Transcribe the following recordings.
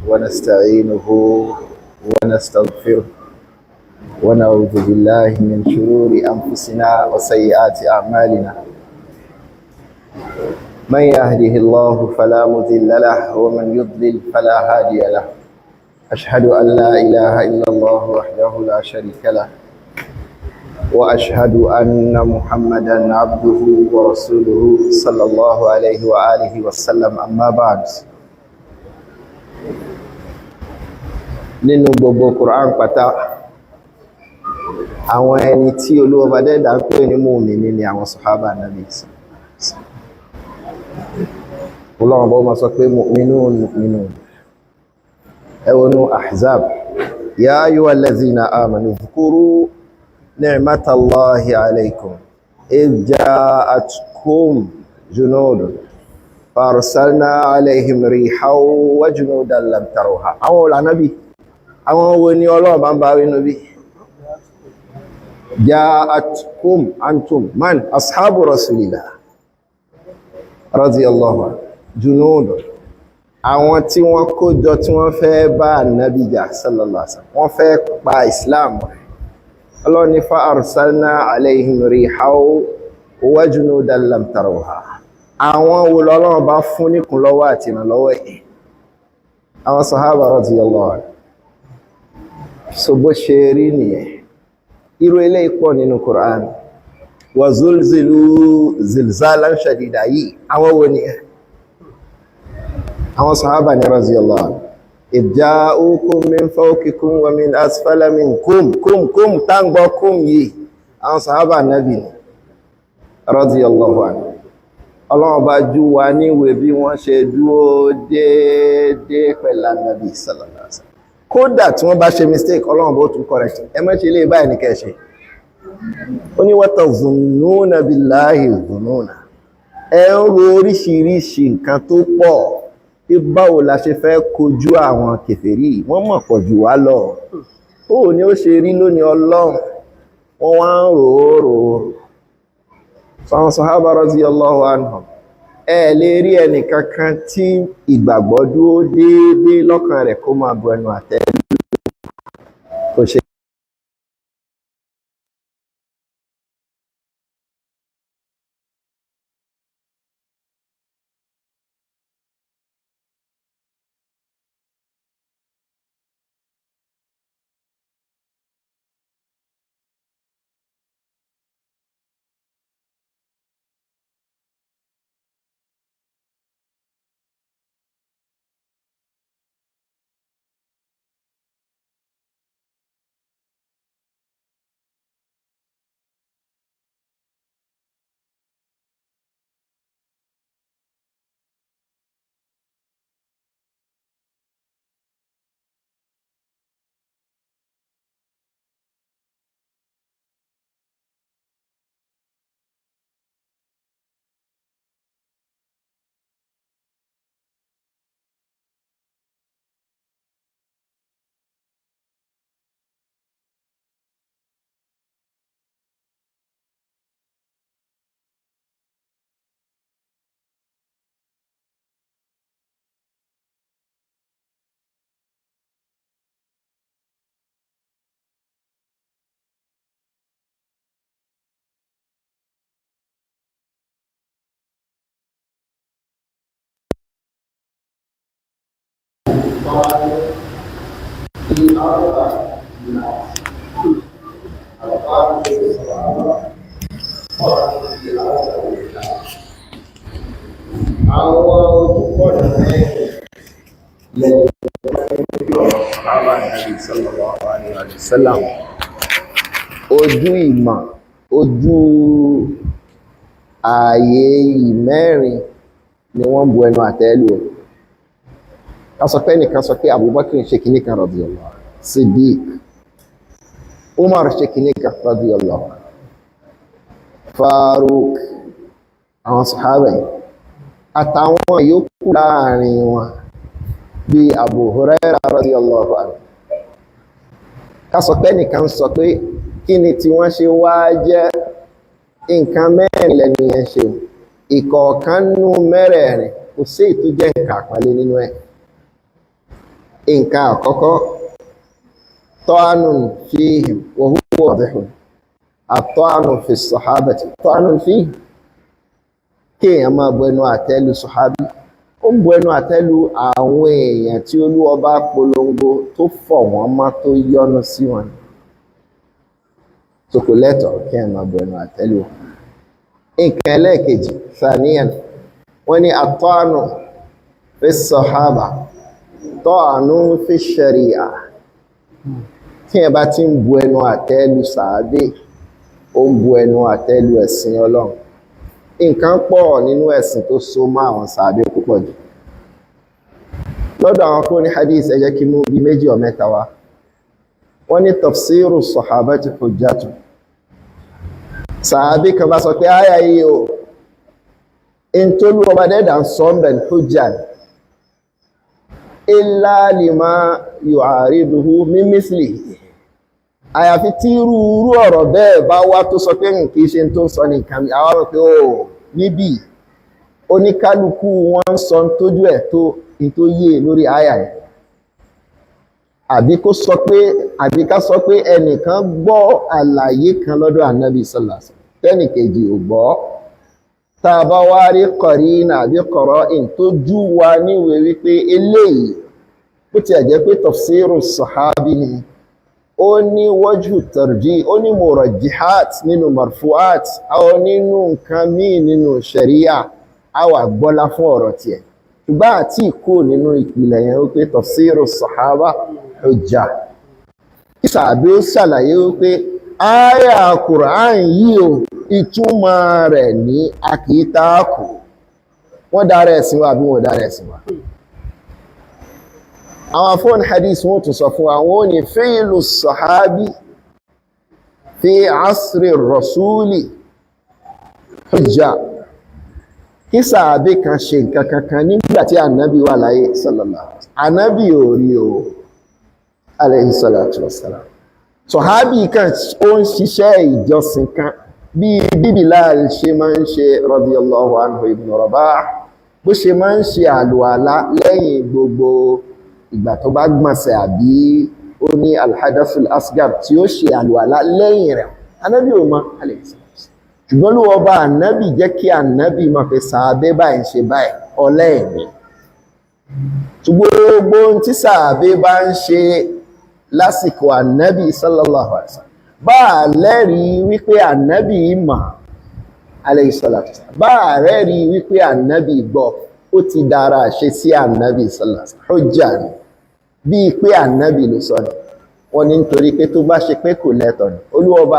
ونستعينه ونستغفره ونعوذ بالله من شرور أنفسنا وسيئات أعمالنا. من يهده الله فلا مضل له ومن يضلل فلا هادي له. أشهد أن لا إله إلا الله وحده لا شريك له، وأشهد أن محمدا عبده ورسوله صلى الله عليه وآله وسلم. أما بعد، nínú gbogbo Quran pátá, àwọn ẹni tí Olúwa bá dẹ́dà ń pè ní mùmínì ni àwọn sàhábà Nábì. Ọlọ́run bọ́ ma sọ pé mu'minun mu'minun. Ẹ wọnú Ahzab: ya ayyuhal lazina amanu dhkuru ni'matallahi alaykum idh ja'atkum junudun farsalna alayhim rihan wa junudan lam tarawha. Àwọn olànábì, àwọn wo ni Ọlọ́run bá ń bá wínú bí? Ja'atkum, antum man ashabu rasulillah radiyallahu anhu, junudun, àwọn tí wọ́n kójọ tí wọ́n fẹ́ bá ànábì jà sallallahu alaihi wasallam, wọ́n fẹ́ pa Islam rẹ̀. Ọlọ́run ní fa arsalna alayhim rihan wa junudan lam tarawha. Àwọn wo lọ́lọ́run bá fún níkùn lọ́wọ́ àti ìrànlọ́wọ́ ẹ̀? Àwọn sahaba radiyallahu anhu. So bó ṣe rí nìyẹn. Irú eléyìí pọ̀ nínú Qur'an. Wa zulzilu zilzalan shadida yìí, àwọn wo ni? Àwọn sahaba ní radiyallahu anhu. Idh ja'ukum min fawqikum wa min asfala minkum, kum kum táǹgbọ́ kum yìí, àwọn sahaba Nabi ni radiyallahu anhu. Ọlọ́run bá jú wa níwèé bí wọ́n ṣe dúó déédéé pẹ̀lú Ànábì sallallahu alaihi wasallam. Kódà tí wọ́n bá ṣe mistake, Ọlọ́run bó tún correct: ẹ má ṣe ilé báyìí ní kẹ́ ṣe. Ó ní wa tazunnuna billahi dhununa. Ẹ ń ro oríṣiríṣi nǹkan tó pọ̀ pé báwo la ṣe fẹ́ kojú àwọn kèfèrí, wọ́n mọ̀ pọ̀ jù wá lọ, ó ní ó ṣe rí lónìí. Ọlọ́run, wọ́n wá ń rò ó rò ó. Àwọn sàhábà radiyallahu anhum, ẹ lè rí ẹnìkankan tí ìgbàgbọ́ dúró déédéé lọ́kàn rẹ̀ kó máa bu ẹnu àtẹ́ lù kò ṣe. Àwọn ojúkọ̀nà mẹ́rin lẹ́yìn ọ̀rọ̀ Ànábì sallallahu alaihi wasallam: ojú ìmọ̀, ojú ààyè ìmẹ́rin ni wọ́n bu ẹnu àtẹ́ lù. Ká sọ pé nìkan sọ pé Abubakar ṣe kìíní kan radiyallahu anhu, Siddiq, Umar ṣe kìíní kan radiyallahu anhu, Faruk, àwọn sàhábà yìí àtàwọn yòókù láàrin wọn bí Abu Hurairah radiyallahu anhu. Ká sọ pé nìkan sọ pé kí ni tí wọ́n ṣe wá jẹ́ nǹkan mẹ́rin lẹ́nu yẹn ṣe, ìkọ̀ọ̀kan nú mẹ́rẹ̀ẹ̀rin, kò sí èyí tó jẹ́ nǹkan àpọ́nlé nínú ẹ̀. Nǹkan àkọ́kọ́, ta'anun fihim wa huwa wadihun, at-ta'anu fi as-sahabati ta'anun fihim. Kí èèyàn máa bu ẹnu àtẹ́lu sọ̀hábí, ó ń bu ẹnu àtẹ́lu àwọn èèyàn tí Olúwa bá polongo tó fọ̀ wọ́n mọ́, tó yọ́nú sí wọn. Tó kò lẹ́tọ̀ọ́ kí èèyàn máa bu ẹnu àtẹ́lu wọn. Nǹkan ẹlẹ́ẹ̀kejì, thaniyan, wọ́n ní at-ta'nu fi as-sahaba ta'nu fi ash-shari'a. Tí èèyàn bá ti ń bu ẹnu àtẹ́lu sàábé, ó ń bu ẹnu àtẹ́lu ẹ̀sìn Ọlọ́run. Nǹkan pọ̀ nínú ẹ̀sìn tó so mọ́ àwọn sàábé púpọ̀ jù. Lọ́dọ̀ àwọn kó ní hadith, ẹ jẹ́ kí mú bí méjì or mẹ́ta wá. Wọ́n ní tafsiru sahabati hujjatu. Sàábé kan bá sọ pé áyà yìí o, in tó lú ọba dẹ́dà ń sọ ń bẹ̀ hujja ni, illa lima yu'ariduhu min mislihi. Àyàfi tí irú ọ̀rọ̀ bẹ́ẹ̀ bá wá tó sọ pé kìí ṣe tó ń sọ ní nǹkan mi, àwọn rò pé ó níbí oníkálukú wọn ń sọ tójú ẹ̀ tó tó yé lórí àyà ẹ̀, àbí kó sọ pé, àbí ká sọ pé ẹnìkan gbọ́ àlàyé kan lọ́dọ̀ ànábì sallallahu alaihi wasallam tẹ́nìkejì ò gbọ́. Tá a bá wá rí kọ̀rínà àbí kọ̀rọ̀ ìn tó jú wa níwèé wípé eléyìí, bó tiẹ̀ jẹ́ pé tafsiru sahabi ni, ó ní wajhu tarjih, ó ní murajjihat nínú marfuat, àwọn nínú nǹkan míì nínú sharia, a wà gbọ́lá fún ọ̀rọ̀ tiẹ̀. Ṣùgbọ́n àti ìkó nínú ìpìlẹ̀ yẹn wípé tafsiru sahaba hujja. Kí sàbí ó ṣàlàyé wípé áyà Kùrán yìí o, ìtumọ̀ rẹ̀ ní àkìtàkù. Wọ́n dára ẹ̀sìn wa àbí wọ́n dára ẹ̀sìn wa? Àwọn afọ́n hadith wọ́n tún sọ fún wa, wọ́n ní fi'lu sahabi fi asri rasuli hujja. Kí sàábé kan ṣe nǹkan kankan nígbà tí ànábì wà láyé sallallahu alaihi wasallam, ànábì ò rí o alayhi salatu wassalam, sọ̀hábì kan ó ń ṣiṣẹ́ ìjọsìn kan bí Bilal ṣe máa ń ṣe radiyallahu anhu ibn Rabah, bó ṣe máa ń ṣe àlùwàlá lẹ́yìn gbogbo ìgbà tó bá gbọ̀nsẹ̀ àbí ó ní alhadathul asgar tí ó ṣe àlùwàlá lẹ́yìn rẹ̀, ànábì ò mọ̀ alayhi salatu. Ṣùgbọ́n ló ọba ànábì jẹ́ kí ànábì máa fi sàábé báyìí ṣe báyìí ọlẹ́ẹ̀mí. Ṣùgbọ́n gbogbo ohun tí sàábé bá ń ṣe lásìkò ànábì sallallahu alaihi wasallam, bá a lẹ́rìí wípé ànábì mọ̀ alayhi salatu wasallam, bá a rẹ́rìí wípé ànábì gbọ́, ó ti dára ṣe sí ànábì sallallahu alaihi wasallam, hujja ni, bíi pé ànábì ló sọ ni. Wọ́n ní nítorí pé tó bá ṣe pé kò lẹ́tọ̀ ni, olúwọba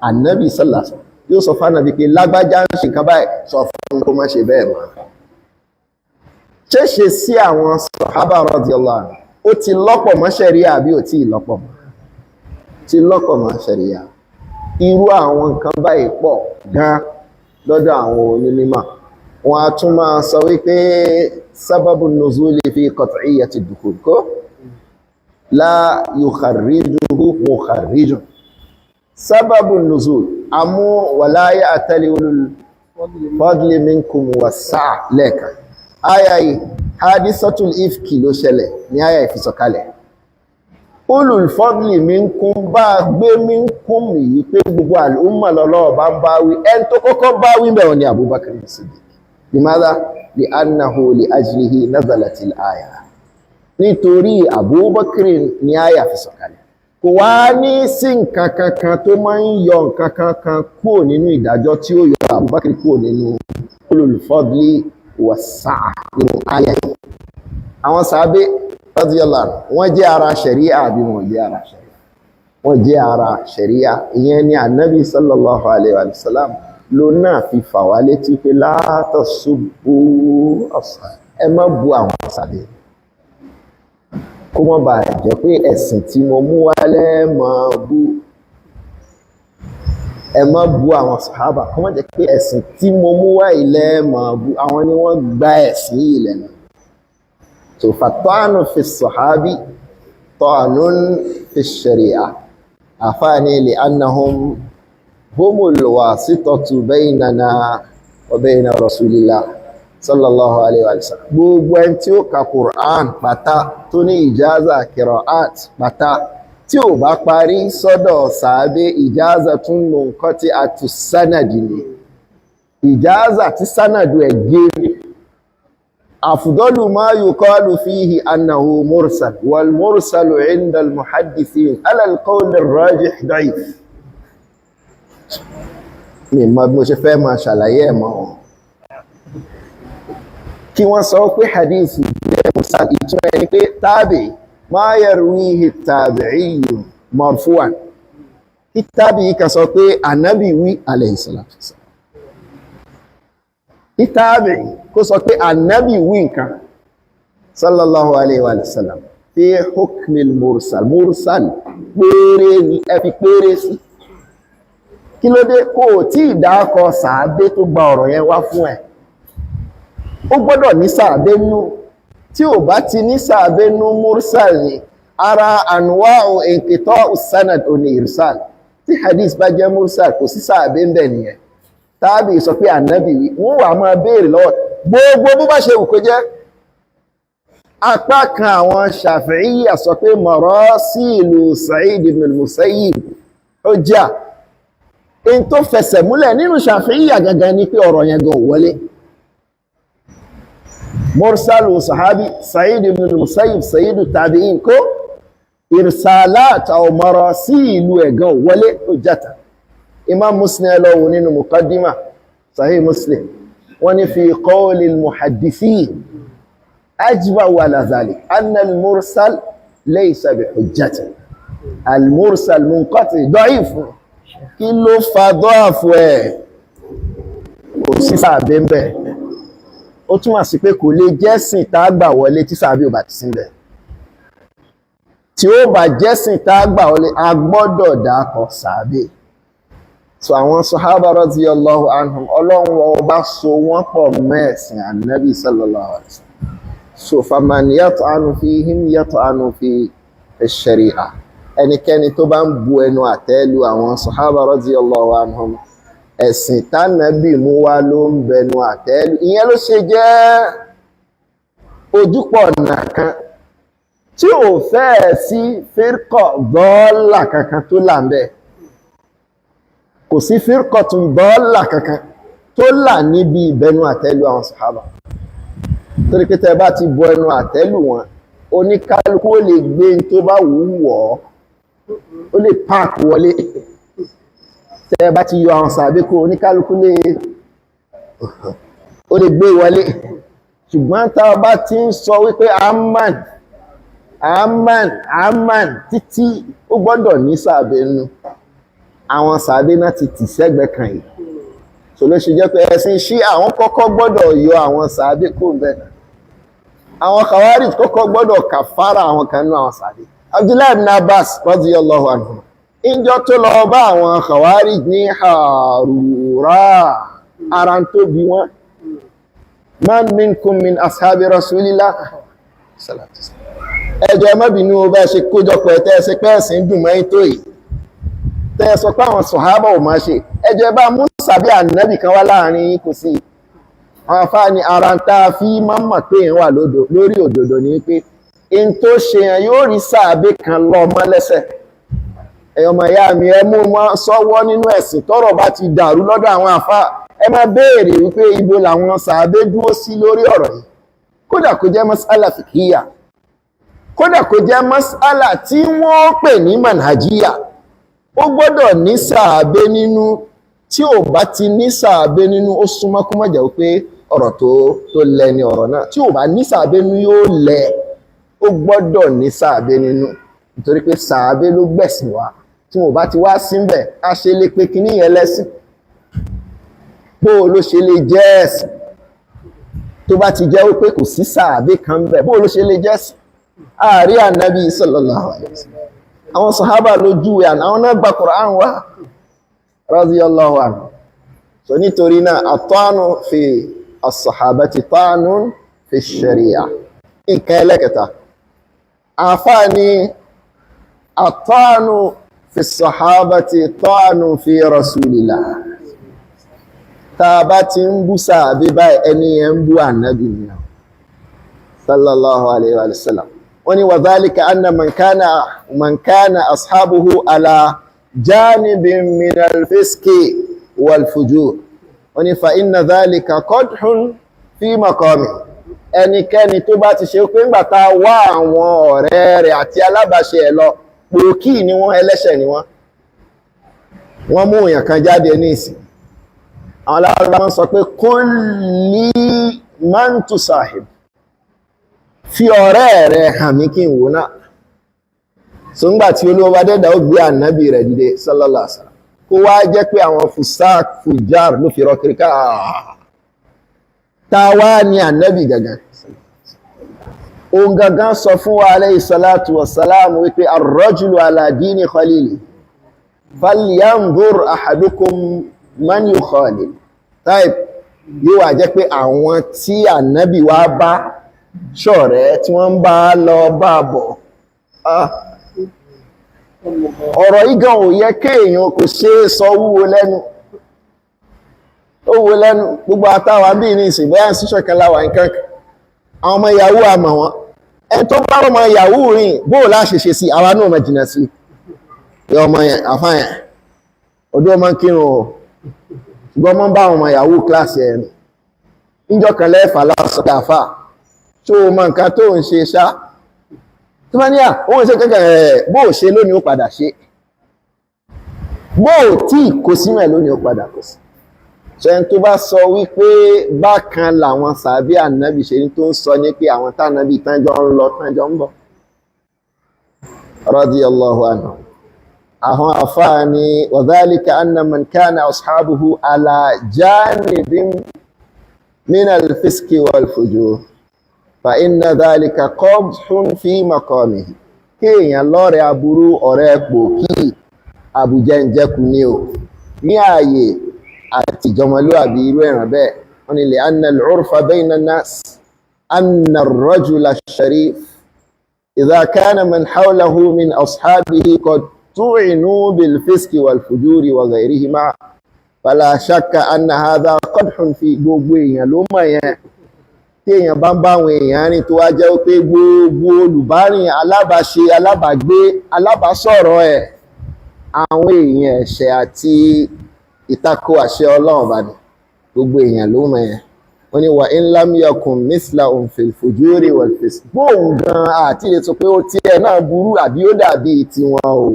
ànábì sallallahu alaihi wasallam yóò sọ fún ànábì pé lágbájá ń ṣe nǹkan báyìí, sọ fún kó má ṣe bẹ́ẹ̀ mọ́. Ṣéṣe sí àwọn sàhábà radiyallahu anhu, ó ti lọ́pọ̀ mọ́ ṣẹ̀ríà àbí ò tí ì lọ́pọ̀ mọ́? Ti lọ́pọ̀ mọ́ ṣẹ̀ríà. Irú àwọn nǹkan báyìí pọ̀ gan lọ́dọ̀ àwọn onímọ̀. Wọ́n á tún máa sọ wípé sábàbù nuzuli fi qat'iyyati dukhul kó la yukharrijuhu mukharrijun. Sábàbù nuzul amú wala ya'tali ulul fadli minkum was-sa'a lẹ́ẹ̀kan. Aya yìí, hadisatul ifki ló ṣẹlẹ̀ ní aya ìfisọ̀kalẹ̀. Ulul fadli minkum bá gbé minkum yìí pé gbogbo àlùmọ̀ lọ́lọ́wọ́ bá ń bá wí, ẹn tó kọ́kọ́ bá wí bẹ̀rẹ̀ ni Abubakar Siddiq. Limadha? Li annahu li ajlihi nazalatil aya. Nítorí Abubakar ní aya ìfisọ̀kalẹ̀. Kò wá ní sí nǹkan kankan tó máa ń yọ nǹkan kankan kúrò nínú ìdájọ́ tí ó yọ Abubakar kúrò nínú ulul fadli was-sa'a nínú aya yìí. Àwọn sàábé radiyallahu anhu, wọ́n jẹ́ ara ṣẹ̀ríà àbí wọ́n jẹ́ ara ṣẹ̀ríà? Wọ́n jẹ́ ara ṣẹ̀ríà. Ìyẹn ni ànábì sallallahu alayhi wa sallam ló náà fi fà wá létí pé la tasubbu ashabi, ẹ má bu àwọn sàábé, kó má bàa jẹ́ pé ẹ̀sìn tí mo mú wá lẹ́ẹ̀mọ́ bú. Ẹ má bu àwọn sàhábà, kó má jẹ́ pé ẹ̀sìn tí mo mú wá ilẹ̀ mọ́ bú. Àwọn ni wọ́n gba ẹ̀sìn yìí lẹ́nu. So fatanu fi sahabi ta'anun fi sharia. Àfáàní li annahum humul wasitatu baynana wa bayna rasulillah Sallallahu alayhi wa sallam. Gbogbo ẹni tí ó ka Qur'an pátá tó ní ìjáza qira'at pátá tí ò bá parí sọ́dọ̀ sàábé, ìjáza tún mú nǹkan tí a tù sánàdì ni, ìjáza tí sánàdù ẹ̀ gé ni. Afdalu ma yuqalu fihi annahu mursal, wal mursalu inda al muhaddithin ala al qawl ar rajih da'if. Mi mọ̀ bí mo ṣe fẹ́ máa ṣàlàyé ẹ̀ mọ́ wọn. Kí wọ́n sọ pé hadith jẹ́ mursal, ìtumọ̀ ẹni pé tábì ma yarwihi tabi'iyyu marfu'an, kí tábì kan sọ pé ànábì wí alayhi salatu wassalam, kí tábì kó sọ pé ànábì wí nǹkan sallallahu alayhi wa sallam, fi hukmil mursal, mursal péré ni ẹ fi péré sí. Kí ló dé? Kó o tí ìdákọ sàábé tó gba ọ̀rọ̀ yẹn wá fún ẹ, ó gbọ́dọ̀ ní sàábé nú. Tí ò bá ti ní sàábé nú, mursal ni. Ara anwa'u inqita'u sanad òní irsal. Tí hadith bá jẹ́ mursal, kò sí sàábé ń bẹ̀ nìyẹn. Tábì sọ pé ànábì wí, wọ́n wà máa béèrè lọ́wọ́ gbogbo bó bá ṣe wù kó jẹ́. Apá kan àwọn Shafi'iyya sọ pé marasilu Sa'id ibn al-Musayyib hujja. In tó fẹsẹ̀ múlẹ̀ nínú Shafi'iyya gangan ni pé ọ̀rọ̀ yẹn gan wọlé. Mursalu sahabi Sa'id ibn al-Musayyib, sayyidu tabi'in, kó irsalat aw marasilu ẹ̀ gan wọlé hujjata. Imam Muslim, ẹ lọ wò nínú muqaddima Sahih Muslim, wọ́n ní fi qawli al-muhaddithin ajma'u ala dhalik anna al-mursal laysa bi hujjatin, al-mursal munqati da'if. Kí ló fa dọ́àfù ẹ̀? Kò sí sàbẹ̀ ń bẹ̀. Ó túmọ̀ sí pé kò lè jẹ́sìn tá a gbà wọlé tí sàbẹ̀ ò bá ti sí ń bẹ̀. Tí ó bá jẹ́sìn tá a gbà wọlé, a gbọ́dọ̀ dákọ̀ sàbẹ̀. So àwọn sahaba radiyallahu anhum, Ọlọ́run ọba so wọ́n pọ̀ mẹ́ẹ̀sìn ànábì sallallahu alaihi wasallam. So faman yat'anu fihim yat'anu fi ash-shari'a. Ẹnikẹ́ni tó bá ń bu ẹnu àtẹ́ lu àwọn sahaba radiyallahu anhum, ẹ̀sìn tánàbì mú wá ló ń bẹnu àtẹ́ lu. Ìyẹn ló ṣe jẹ́ ojúpọ̀ ọ̀nà kan tí ò fẹ́ẹ̀ sí fírkọ̀ dọ́ọ́là kankan tó là ń bẹ̀. Kò sí fírkọ̀ tún dọ́ọ́là kankan tó là níbi ìbẹnu àtẹ́ lu àwọn sàhábà, torí pé tẹ́ bá ti bu ẹnu àtẹ́ lù wọn, oníkálukú ó lè gbé tó bá wù ú wọ̀ ọ́, ó lè páàkì wọlé. Tẹ́ bá ti yọ àwọn sàbí kó, oníkálukú lè ó lè gbé wọlé. Ṣùgbọ́n tá a bá ti ń sọ wípé aman aman aman títí, ó gbọ́dọ̀ ní sàbẹ̀ nù. Àwọn sàbẹ̀ náà ti tì sẹ́gbẹ̀ẹ́ kan yìí. So ló ṣe jẹ́ pé ẹ̀sìn ṣí àwọn kọ́kọ́ gbọ́dọ̀ yọ àwọn sàbẹ̀ kó ń bẹ̀. Àwọn Khawarij kọ́kọ́ gbọ́dọ̀ kàfàrà àwọn kan nínú àwọn sàbẹ̀. Abdullahi ibn Abbas radiyallahu anhu, ìjọ tó lọ bá àwọn Khawarij ní Harura, ara tó bí wọn, man minkum min ashabi rasulillah, ẹjọ́ ẹ má bínú, bá ṣe kójọpọ̀ ẹ̀ tẹ́ ẹ ṣe pé ẹ̀sìn dùn mọ́ tó yìí, tẹ́ ẹ sọ pé àwọn sọ̀hábà ò máa ṣe, ẹjọ́ ẹ bá mú sàbí ànábì kan wá láàrin yín. Kò sí. Àwọn afáà ní ara ń tá a fi máa mọ̀ pé èèyàn wà lórí òdodo ni pé in tó ṣe yẹn yóò rí sàbí kan lọ mọ́ lẹ́sẹ̀. Ẹ̀yọ́ ọmọ ìyá mi, ẹ mú mọ́ sọ́wọ́ nínú ẹ̀sìn. Tọ́rọ̀ bá ti dàrú lọ́dọ̀ àwọn àfáà, ẹ máa béèrè wípé ibo làwọn sàbí dúró sí lórí ọ̀rọ̀ yìí. Kódà kó jẹ́ mas'ala fiqhiyya, kódà kó jẹ́ mas'ala tí wọ́n pè ní manhajiya, ó gbọ́dọ̀ ní sàábé nínú. Tí ò bá ti ní sàábé nínú, ó súnmọ́ kó má jẹ́ pé ọ̀rọ̀ tó lẹ ní ọ̀rọ̀ náà. Tí ò bá ní sàábé nínú, yóò lẹ. Ó gbọ́dọ̀ ní sàábé nínú, nítorí pé sàábé ló gbẹ̀sìn wá. Tí wọn ò bá ti wá síbẹ̀, á ṣe lè pé kíní yẹn lẹ́sìn? Bó o ló ṣe lè jẹ́ ẹ̀sìn tó bá ti jẹ́ wípé kò sí sàábé kan bẹ̀? Bó o ló ṣe lè jẹ́ ẹ̀sìn? Ààrí ànábì sallallahu alaihi wasallam, àwọn sàhábà ló júwe, àwọn náà gba Qur'an wá radiyallahu anhu. So nítorí náà, at-ta'nu fi as-sahabati ta'nun fi sharia. Nǹkan ẹlẹ́kẹta, àfáà ní at-ta'nu fi as-sahabati ta'nun fi rasulillah. Tá a bá ti ń bú sàábé báyìí, ẹni yẹn ń bú ànábì nìyẹn sallallahu alayhi wa sallam. Wọ́n ní wa dhalika anna man kana ashabuhu ala janibin min al-fiski wal fujur. Wọ́n ní fa inna dhalika qadhun fi maqami. Ẹnikẹ́ni tó bá ti ṣe pé ńgbà tá a wá àwọn ọ̀rẹ́ rẹ̀ àti alábàáṣe ẹ̀ lọ, pòkì ni wọ́n, ẹlẹ́ṣẹ̀ ni wọ́n. Wọ́n mú èèyàn kan jáde ní ìsìn. Àwọn alábàá wọn sọ pé kulli man tusahib, fi ọ̀rẹ́ rẹ̀ hàn mí kí n wò náà. So ńgbà tí olówó bá dẹ́dà ó gbé ànábì rẹ̀ dìde sallallahu alaihi wasallam, kó wá jẹ́ pé àwọn fusak fujar ló fi rọ kiri ká. Ta wá ní ànábì gangan? Òun gangan sọ fún wa alayhi salatu wassalam wípé ar-rajulu ala dini khalili falyanzur ahadukum man yukhalil. Type yóò wá jẹ́ pé àwọn tí ànábì wá bá ṣọ̀rẹ́ tí wọ́n ń bá lọ bá bọ̀. Ọ̀rọ̀ yìí gan ò yẹ kéèyàn kò ṣe é sọ, wúwo lẹ́nu, ó wo lẹ́nu. Gbogbo àtàwà bí ní ìsìn bóyá ń síṣọ̀ kan láwà nǹkan kan, àwọn ọmọ yahoo àmọ̀ wọn. Ẹni tó bá ọmọ yahoo rìn, bóò láṣẹ ṣe sí àwa náà mọ̀ jìnnà sí ẹ. Ọmọ yẹn àfáàyàn ọdún ọmọ ń kírun o, ṣùgbọ́n ọmọ ń bá àwọn ọmọ yahoo kíláàsì ẹ̀ rìn. Níjọ́ kan lẹ́ẹ̀fà lásọ̀dà àfà tó o mọ nǹkan tó ń ṣe ṣá, tó bá ní à òun ṣe kankan ẹ̀, bó o ṣe lónìí ó padà ṣe, bó o tí kò sínú ẹ̀ lónìí ó padà kò sí. Ṣẹ́ni tó bá sọ wípé bákan làwọn sàbí ànábì ṣe ní, tó ń sọ ní pé àwọn tànábì tán jọ ń lọ tán jọ ń bọ̀ radiyallahu anhu. Àwọn àfáà ni wa dhalika anna man kana ashabuhu ala janibin min al-fiski wal-fujur fa inna dhalika qadhun fi maqamihi. Kéèyàn lọ́rẹ̀ aburú, ọ̀rẹ́ pòkì, àbújẹ́njẹ́kù ni o ní ààyè àti ìjọmọlúwàbí irú ẹ̀ràn bẹ́ẹ̀. Wọ́n ní li anna al-urfa bayna an-nas anna ar-rajula ash-sharif idha kana man hawlahu min ashabihi qad tu'inu bil-fiski wal-fujuri wa ghayrihima fala shakka anna hadha qadhun fi. Gbogbo èèyàn ló mọ̀ yẹn, tí èèyàn bá ń bá àwọn èèyàn rìn tó wá jẹ́ pé gbogbo olùbárìn, alábàáṣe, alábàágbé, alábàásọ̀rọ̀ ẹ̀, àwọn èèyàn ẹ̀ṣẹ̀ àti ìtakò àṣẹ Ọlọ́run bá ní, gbogbo èèyàn ló mọ̀ yẹn. Wọ́n ní wa in lam yakun mislahum fil fujuri wal fisq, bóun gan àti lè sọ pé ó tiẹ̀ náà burú àbí ó dàbí tiwọn o,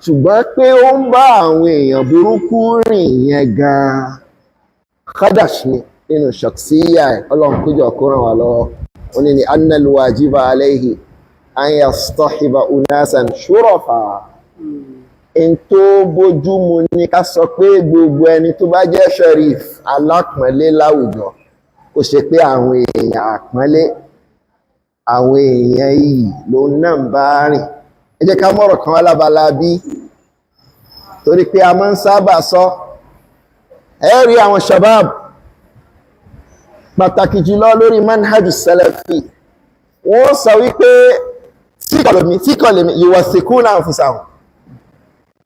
ṣùgbọ́n pé ó ń bá àwọn èèyàn burúkú rìn yẹn gan khadash ni nínú ṣàkṣíyà ẹ̀. Ọlọ́run kójọ kó ràn wá lọ́wọ́. Wọ́n ní annal wajiba alayhi an yastahiba unasan shurafa. N tó bójúmu ní ká sọ pé gbogbo ẹni tó bá jẹ́ sherif alápọ̀nlé láwùjọ, kó ṣe pé àwọn èèyàn àpọ́nlé, àwọn èèyàn yìí ló náà ń bá rìn. Ẹ jẹ́ ká mọ̀rọ̀ kan wá lábala bí, torí pé a máa ń sábà sọ. Ẹ rí àwọn shabab, pàtàkì jùlọ lórí manhaj salafi, wọ́n sọ wípé síkọ̀lẹ̀mí ìwọ̀sìnkú náà fúsàhùn.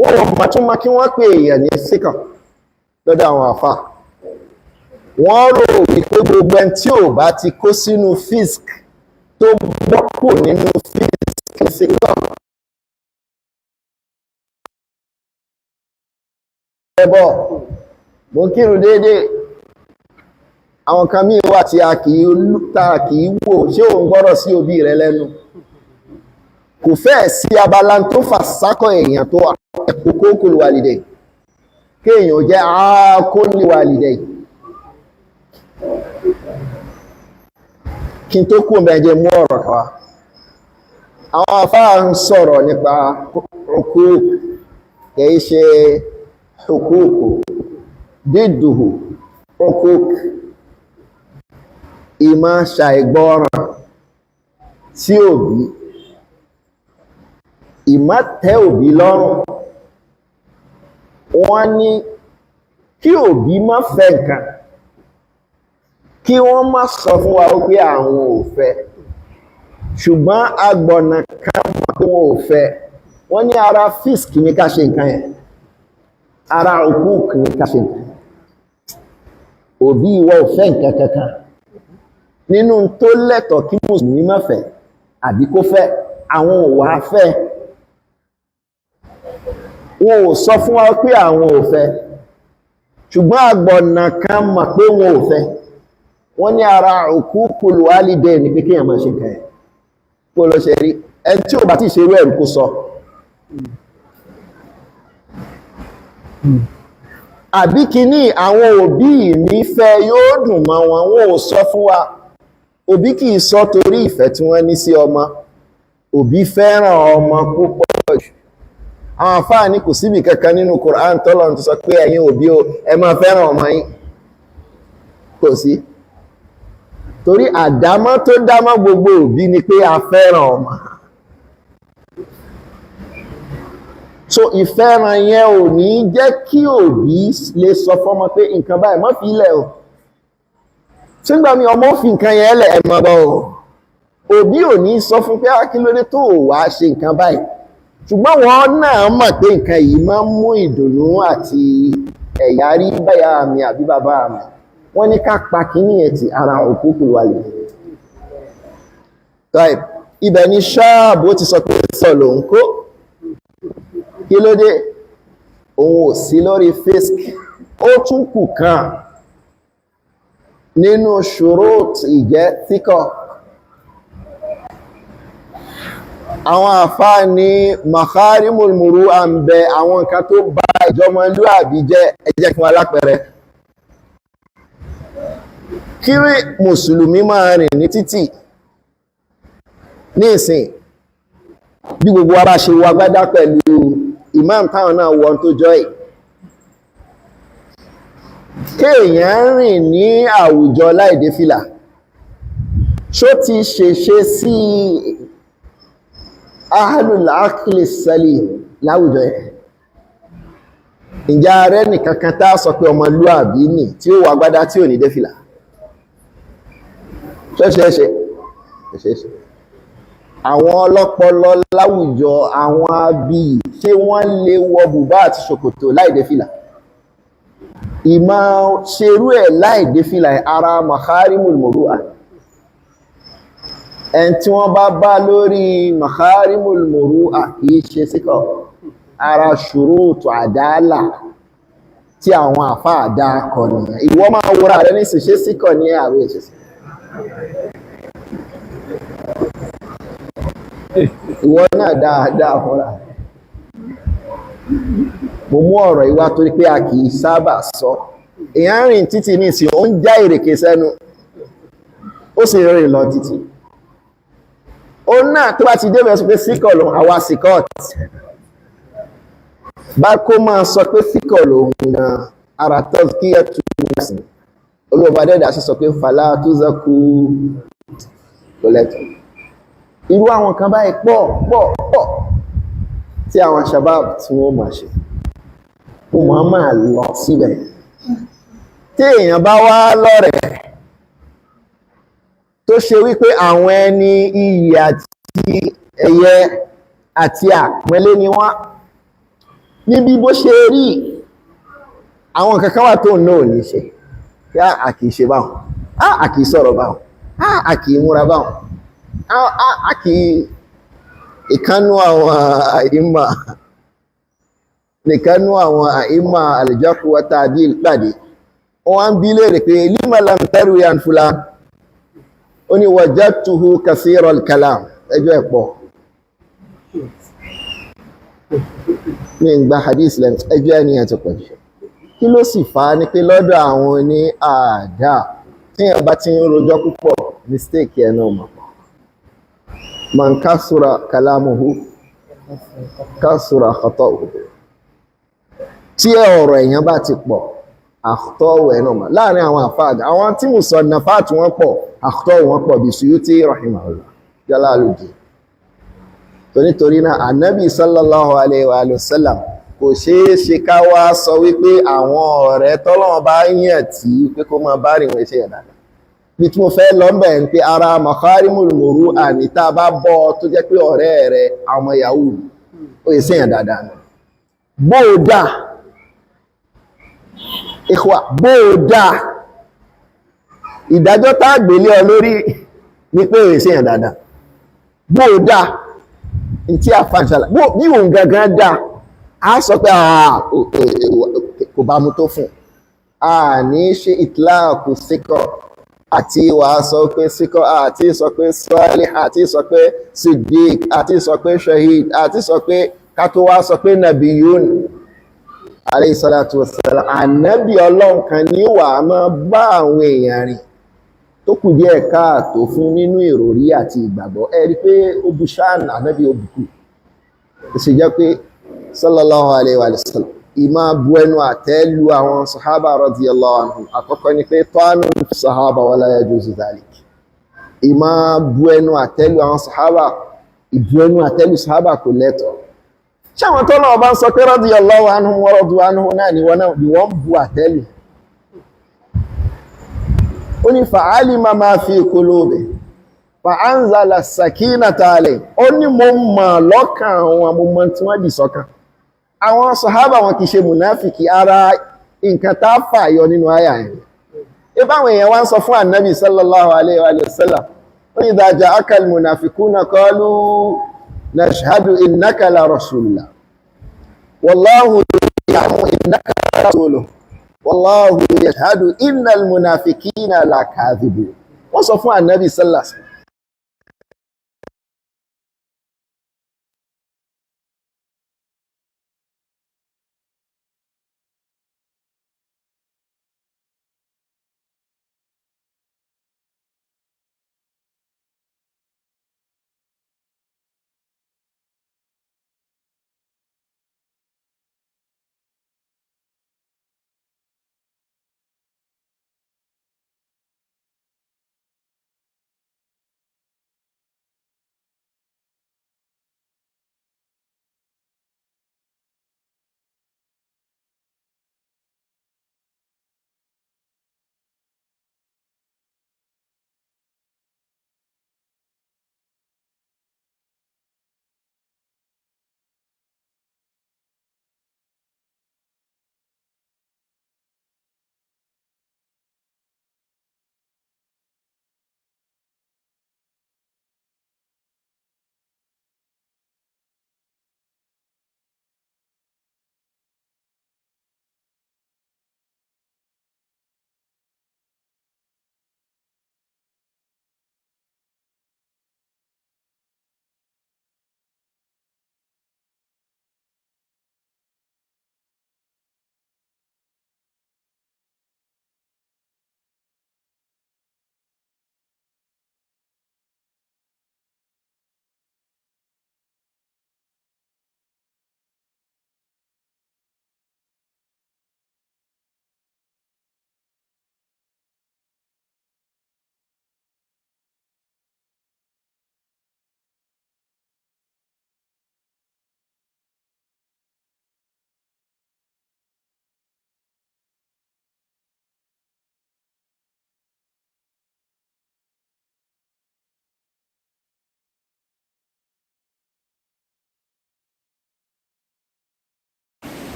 Wọ́n wọ́n mọ̀ tún mọ́ kí wọ́n pè èèyàn ní síkọ̀ lọ́dọ̀ àwọn àfà. Wọ́n rò wípé gbogbo ẹni tí ò bá ti kó sínú fisk, tó bọ́ kù nínú fisk, síkọ̀. Ẹbọ mo ń kírun déédéé, àwọn kan míì wà tí a kì í tá a kì í wò. Ṣé òun gbọ́rọ̀ sí òbí rẹ lẹ́nu? Kò fẹ́ẹ̀ sí abala tó fà sákọ̀ èèyàn tó huququl walidayn, kéèyàn jẹ́ aaqul walidayn. Kí n tó kú mẹ́jẹ mú ọ̀rọ̀ kan wá. Àwọn afáà ń sọ̀rọ̀ nípa huquq, kìí ṣe huquq dídùhù, huquq ìmọ̀ ṣàìgbọràn sí òbí, ìmọ̀ tẹ́ òbí lọ́rùn. Wọ́n ní kí òbí má fẹ́ nǹkan, kí wọ́n má sọ fún wa pé àwọn ò fẹ́, ṣùgbọ́n agbọ̀nà kan mọ̀ pé wọn ò fẹ́. Wọ́n ní ara fisk ní ká ṣe nǹkan yẹn, ara òkúùkù ní ká ṣe nǹkan yẹn. Òbí ìwọ ò fẹ́ nǹkan kankan nínú tó lẹ́tọ̀ọ́ kí mùsùlùmí má fẹ́ àbí kó fẹ́, àwọn ò wá fẹ́. Wọn ò sọ fún wa pé àwọn ò fẹ́, ṣùgbọ́n àgbọ̀nà kan mọ̀ pé wọn ò fẹ́. Wọ́n ní ara uququl walidayn ní pé kéèyàn máa ṣe nǹkan ẹ̀ kó lọ ṣe rí. Ẹni tí ò bá ti ṣe irú ẹ̀rù kó sọ. Àbí kíní àwọn òbí mi fẹ́ yóò dùn mọ́ wọn, wọn ò sọ fún wa. Òbí kì í sọ torí ìfẹ́ tí wọ́n ní sí ọmọ. Òbí fẹ́ràn ọmọ púpọ̀ jù. Àwọn àfáà ní kò síbì kankan nínú Qur'an tọ́lọ́run tó sọ pé ẹ̀yin òbí o, ẹ máa fẹ́ràn ọmọ yín. Kò sí. Torí àdámọ́ tó dámọ́ gbogbo òbí ni pé a fẹ́ràn ọmọ. So ìfẹ́ràn yẹn ò ní jẹ́ kí òbí lè sọ fọ́mọ pé nǹkan báyìí má fi ilẹ̀ o. Sígbà mi ọmọ fi nǹkan yẹn lẹ̀, ẹ̀ mọ́ bọ́ o. Òbí ò ní sọ fún pé kí ló dé tó wàá ṣe nǹkan báyìí. Ṣùgbọ́n wọn náà mọ̀ pé nǹkan yìí máa ń mú ìdùnnú àti ẹ̀yà rí báyà mi àbí bàbá mi. Wọ́n ní ká pa kíní ẹ̀ tí ara òkúkú wà lè. Ibẹ̀ ni ṣáàbù ó ti sọ pé sọ lòun kó. Kí ló dé? Òun ò sí lórí fisk. Ó tún kù kan nínú ṣòro ìjẹ́ tíkọ̀. Àwọn àfáà ní makharimul muru'a ń bẹ, àwọn nǹkan tó bá ìjọmọlúàbí jẹ́. Ẹ jẹ́ fún alápẹẹrẹ. Kí mùsùlùmí máa rìn ní títì ní ìsìn bí gbogbo wa bá ṣe wọ agbádá pẹ̀lú imam táwọn náà wọ́n tó jọ ẹ̀, kéèyàn rìn ní àwùjọ láìdé fìlà, ṣó ti ṣèṣe sí ahlul aqli salim láwùjọ ẹ̀? Ǹjẹ́ ààrẹ nìkankan tá a sọ pé ọmọlúàbí nì tí ó wọ agbádá tí ò ní dé fìlà? Ṣẹ́ṣẹ́ṣe ṣẹ́ṣẹ́ṣe. Àwọn ọlọ́pọlọ láwùjọ, àwọn abiyì, ṣé wọ́n lè wọ bùbá àti ṣòkòtò láìdé fìlà? Ìmọ̀ ṣerú ẹ̀ láìdé fìlà ara makharimul muru'a. Ẹn tí wọ́n bá bá lórí makharimul muru'a kìí ṣe síkọ̀, ara ṣurutu àdáàlà tí àwọn àfáà dá kọ nìyẹn. Ìwọ máa wúra rẹ ní ṣe síkọ̀ ní àwọn ìṣẹ̀ṣẹ̀. Ìwọ náà dáadáa fúnra. Mo mú ọ̀rọ̀ ìwá torí pé a kì í sábà sọ. Èèyàn rìn títì ní ìsìn, ó ń já ìrèké sẹ́nu, ó sì rìn lọ títì. Ó náà tó bá ti débẹ̀ sọ pé síkọ̀ lòun, àwa síkọ̀t. Bá kó máa sọ pé síkọ̀ lòun gan, ara tó kí ẹ tún sí. Olúwa dẹ́dà sì sọ pé fàlà tó zẹ́kù kò lẹ́tọ̀ọ́. Irú àwọn kan báyìí pọ̀ pọ̀ pọ̀ tí àwọn shabab tí wọ́n máa ṣe. Mo máa máa lọ síbẹ̀. Tí èèyàn bá wá lọ́rẹ̀ẹ́ tó ṣe wípé àwọn ẹni iyì àti ẹ̀yẹ àti àpọ́nlé ni wọ́n, níbi bó ṣe rí àwọn kankan wà tó náà ní ṣe. Yá a kìí ṣe báwọn, a kìí sọ̀rọ̀ báwọn, a kìí múra báwọn, a kìí. Ìkánú àwọn àìmà nìkánú àwọn àìmà al-jarh wa ta'dil pàdé, wọ́n ń bi léèrè pé lima lam tarwi an fulan, ó ní wajadtuhu kathira al-kalam, ẹjọ́ ẹ̀pọ̀ ní ìgbà hadith lẹ́nu, ẹjọ́ ẹni ẹ̀ tó pọ̀ jù. Kí ló sì fà á ni pé lọ́dọ̀ àwọn ní àdá tí ẹ̀ bá ti ń rojọ́ púpọ̀, mistake ẹ̀ náà mọ̀. Man kasura kalamuhu kasura khata'uhu. Tí ọ̀rọ̀ èèyàn bá ti pọ̀, àtọ́wò ẹ̀ náà mọ̀. Láàrin àwọn àfáàdà, àwọn tí musannafat wọ́n pọ̀, àtọ́wò wọn pọ̀ bí Suyuti rahimahullah Jalaluddin. Tó nítorí náà, Ànábì sallallahu alayhi wa sallam kò ṣeé ṣe ká wá sọ wípé àwọn ọ̀rẹ́ tọ́lọ́wọ́n bá yàn tí pé kó máa bá rìn wọ́n ṣe yàn dáadáa. Bí tí mo fẹ́ lọ bẹ̀ ń pé ara makharimul muru'a ní tá a bá bọ́ tó jẹ́ pé ọ̀rẹ́ rẹ̀ àwọn yahoo ó yẹ sẹ́yàn dáadáa nù. Bóòdà ìkwà bóòdà Ìdájọ́ tá gbélé ọ lórí ní pé èsì yàn dáadáa. Bó o dáa, tí a fa ìṣàlà, bí òun gangan dáa, a sọ pé kò bá mu tó fún. A ní ṣe ìtìláàkù síkọ̀ àti wà sọ pé síkọ̀, àti sọ pé sọ́ọ́lì, àti sọ pé siddiq, àti sọ pé shahid, àti sọ pé ká tó wá sọ pé nabiyun alayhi salatu wassalam. Ànábì Ọlọ́run kan ní wà á máa bá àwọn èèyàn rìn tó kù díẹ̀ káàtó fún nínú ìròrí àti ìgbàgbọ́. Ẹ rí pé ó bu ṣáànà ànábì ó bùkù. Ó sì jẹ́ pé sallallahu alayhi wa sallam ìmá bu ẹnu àtẹ́ lu àwọn sahaba radiyallahu anhum. Àkọ́kọ́ ni pé tọ́nù sahaba wala yajuzu dhalik. Ìmá bu ẹnu àtẹ́ lu àwọn sahaba, ìbu ẹnu àtẹ́ lu sahaba kò lẹ́tọ̀ọ́. Ṣé àwọn tó náà bá ń sọ pé radiyallahu anhum wa radu anhu náà ni wọ́n bu àtẹ́ lù? Ó ní fa'alima ma fi qulubi fa'anzala sakinata alayhi. Ó ní mo mọ̀ lọ́kàn àwọn amúmọ̀ tí wọ́n dì sọ́kàn. Àwọn sàhábà wọn kìí ṣe mùnáfìkì, ara nǹkan tá fàyọ nínú àyà ẹ̀. Ibáwọn èèyàn wá ń sọ fún ànábì sallallahu alayhi wa sallam, ó ní idha ja'aka al-munafiquna qalu nashhadu innaka la rasulullah wallahu ya'lamu innaka la rasuluhu wallahu yashhadu innal munafiqina lakadhibun. Wọ́n sọ fún ànábì sallallahu.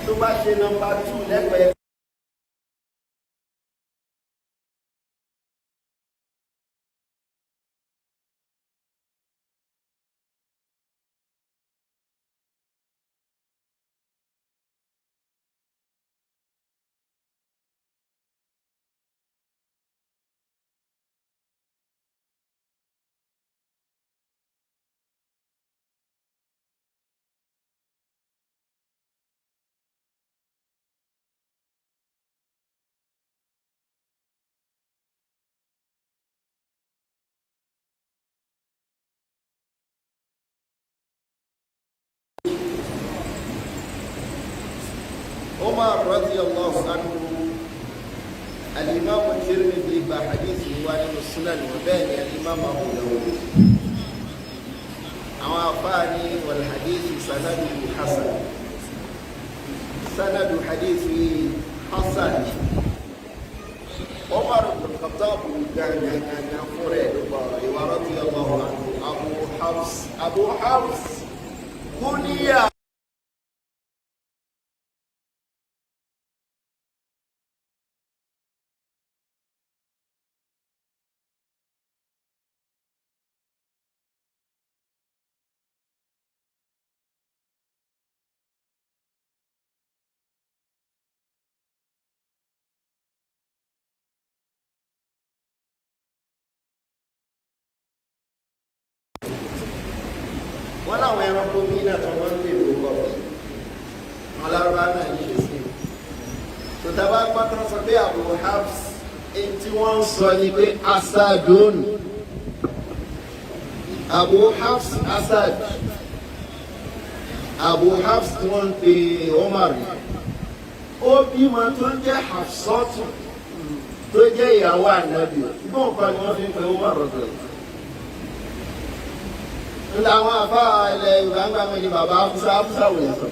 Tó bá ṣe nọ́mbà 2 lẹ́gbẹ̀ẹ́. Umar radiyallahu anhu, alimami Tirmidhi gba hadith wa nínú sunan wọn, bẹ́ẹ̀ ni alimami Abu Dawud. Àwọn afáàní wal hadith sanadu hasan, sanadu hadith hasan. Umar ibn Khattab gangan fún rẹ̀ ló gbọ́ ọ̀rọ̀ ìwà radiyallahu anhu. Abu Hafs, Abu Hafs kúníyà. Wọ́n láwọn ẹranko míì náà tó wọ́n ń pè lóko mi, wọn lárúbá náà ń ṣe sí i. Tòtàbá gbọ́tàn sọ pé Abu Hafs, èyí tí wọ́n ń sọ ni pé asadun, Abu Hafs Asad, Abu Hafs tí wọ́n ń pè Umar, ó bímọ tó ń jẹ́ Hafsatu tó jẹ́ ìyàwó ànábì, ṣùgbọ́n nǹkan ni wọ́n fi ń pè Umar rọ̀dọ̀ ńlá. Àwọn afá ilẹ̀ Yorùbá ń gbà mí ní bàbá Hafusa. Hafusa wò yàtọ̀,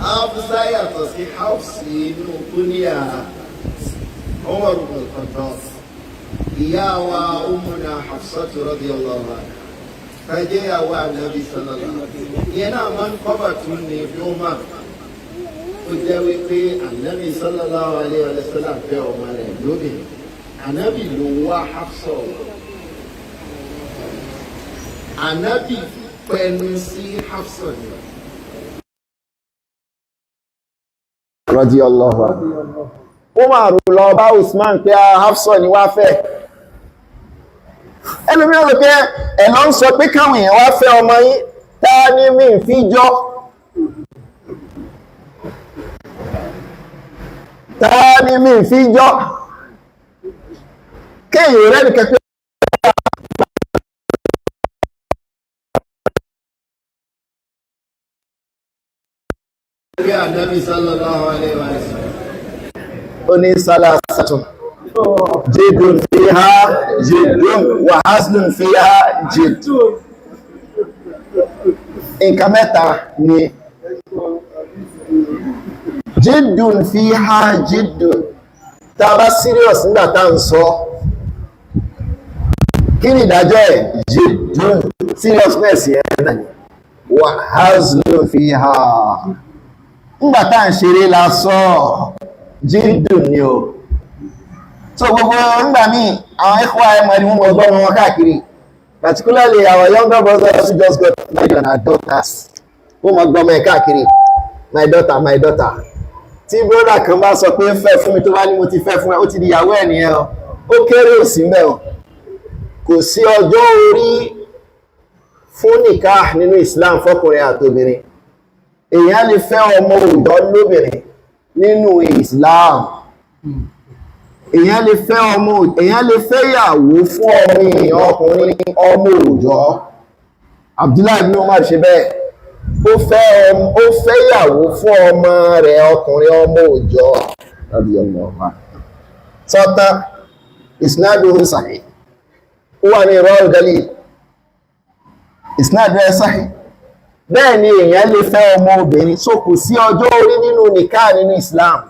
Hafusa yàtọ̀ sí Hafsi inú kúníyà Umar ibn al-Khattab. Ìyá wa Ummuna Hafsatu radiyallahu anha fẹ́jẹ́ ìyàwó ànábì sallallahu, ìyẹn náà máa ń kọ́bà tún ní fi Umar. Ó jẹ́ wípé ànábì sallallahu alaihi wa sallam fẹ́ ọmọ rẹ̀ lóbìnrin, ànábì ló wá Hafsa, ànábì pẹnu sí Hafsa ni. Radiyallahu anhu. Umar lọ bá Usman pé Hafsa ni wá fẹ́. Ẹlòmíràn rò pé ẹ̀ lọ ń sọ pé káwọn èèyàn wá fẹ́ ọmọ yín, ta ni mi fi jọ? Ta ni mi fi jọ? Kéèyàn rẹ̀ nìkan pé Ànábì sallallahu alaihi wa sallam. Ó ní salasatun jidun fiha jidun wa haslun fiha jidun. Nǹkan mẹ́ta ni jidun fiha jidun. Tá a bá serious nígbà tá à ń sọ, kí ni ìdájọ́ ẹ̀? Jidun, seriousness yẹn náà ni. Wa haslun fiha, ńgbà tá à ń ṣeré la sọ, jídùn ni o. So gbogbo ńgbà míì àwọn ẹ̀kọ́ ẹ̀mọ́ ni wọ́n mọ̀ gbọ́ wọn káàkiri, particularly our younger brothers who just got married and our daughters, wọ́n mọ̀ gbọ́ ọmọ ẹ̀ káàkiri, my daughter, my daughter. Tí brother kan bá sọ pé fẹ́ fún mi, tó bá ní mo ti fẹ́ fún ẹ, ó ti di ìyàwó ẹ̀ nìyẹn o. Ó kéré ò sí mbẹ́ o. Kò sí ọjọ́ orí fún nikah nínú Islam fọkùnrin àtobìnrin. Èèyàn lè fẹ́ ọmọ òòjọ́ lóbìnrin nínú Islam. Èèyàn lè fẹ́ ọmọ, èèyàn lè fẹ́ ìyàwó fún ọmọ èèyàn ọkùnrin ọmọ òòjọ́. Abdullahi ibn Umar ṣe bẹ́ẹ̀, ó fẹ́ ìyàwó fún ọmọ rẹ̀ ọkùnrin ọmọ òòjọ́. Sọ́tà isnaduhu sahih, ó wà ní Irwaul Galil, isnaduhu sahih. Bẹ́ẹ̀ ni èèyàn lè fẹ́ ọmọ obìnrin. So kò sí ọjọ́ orí nínú nìká nínú Islam.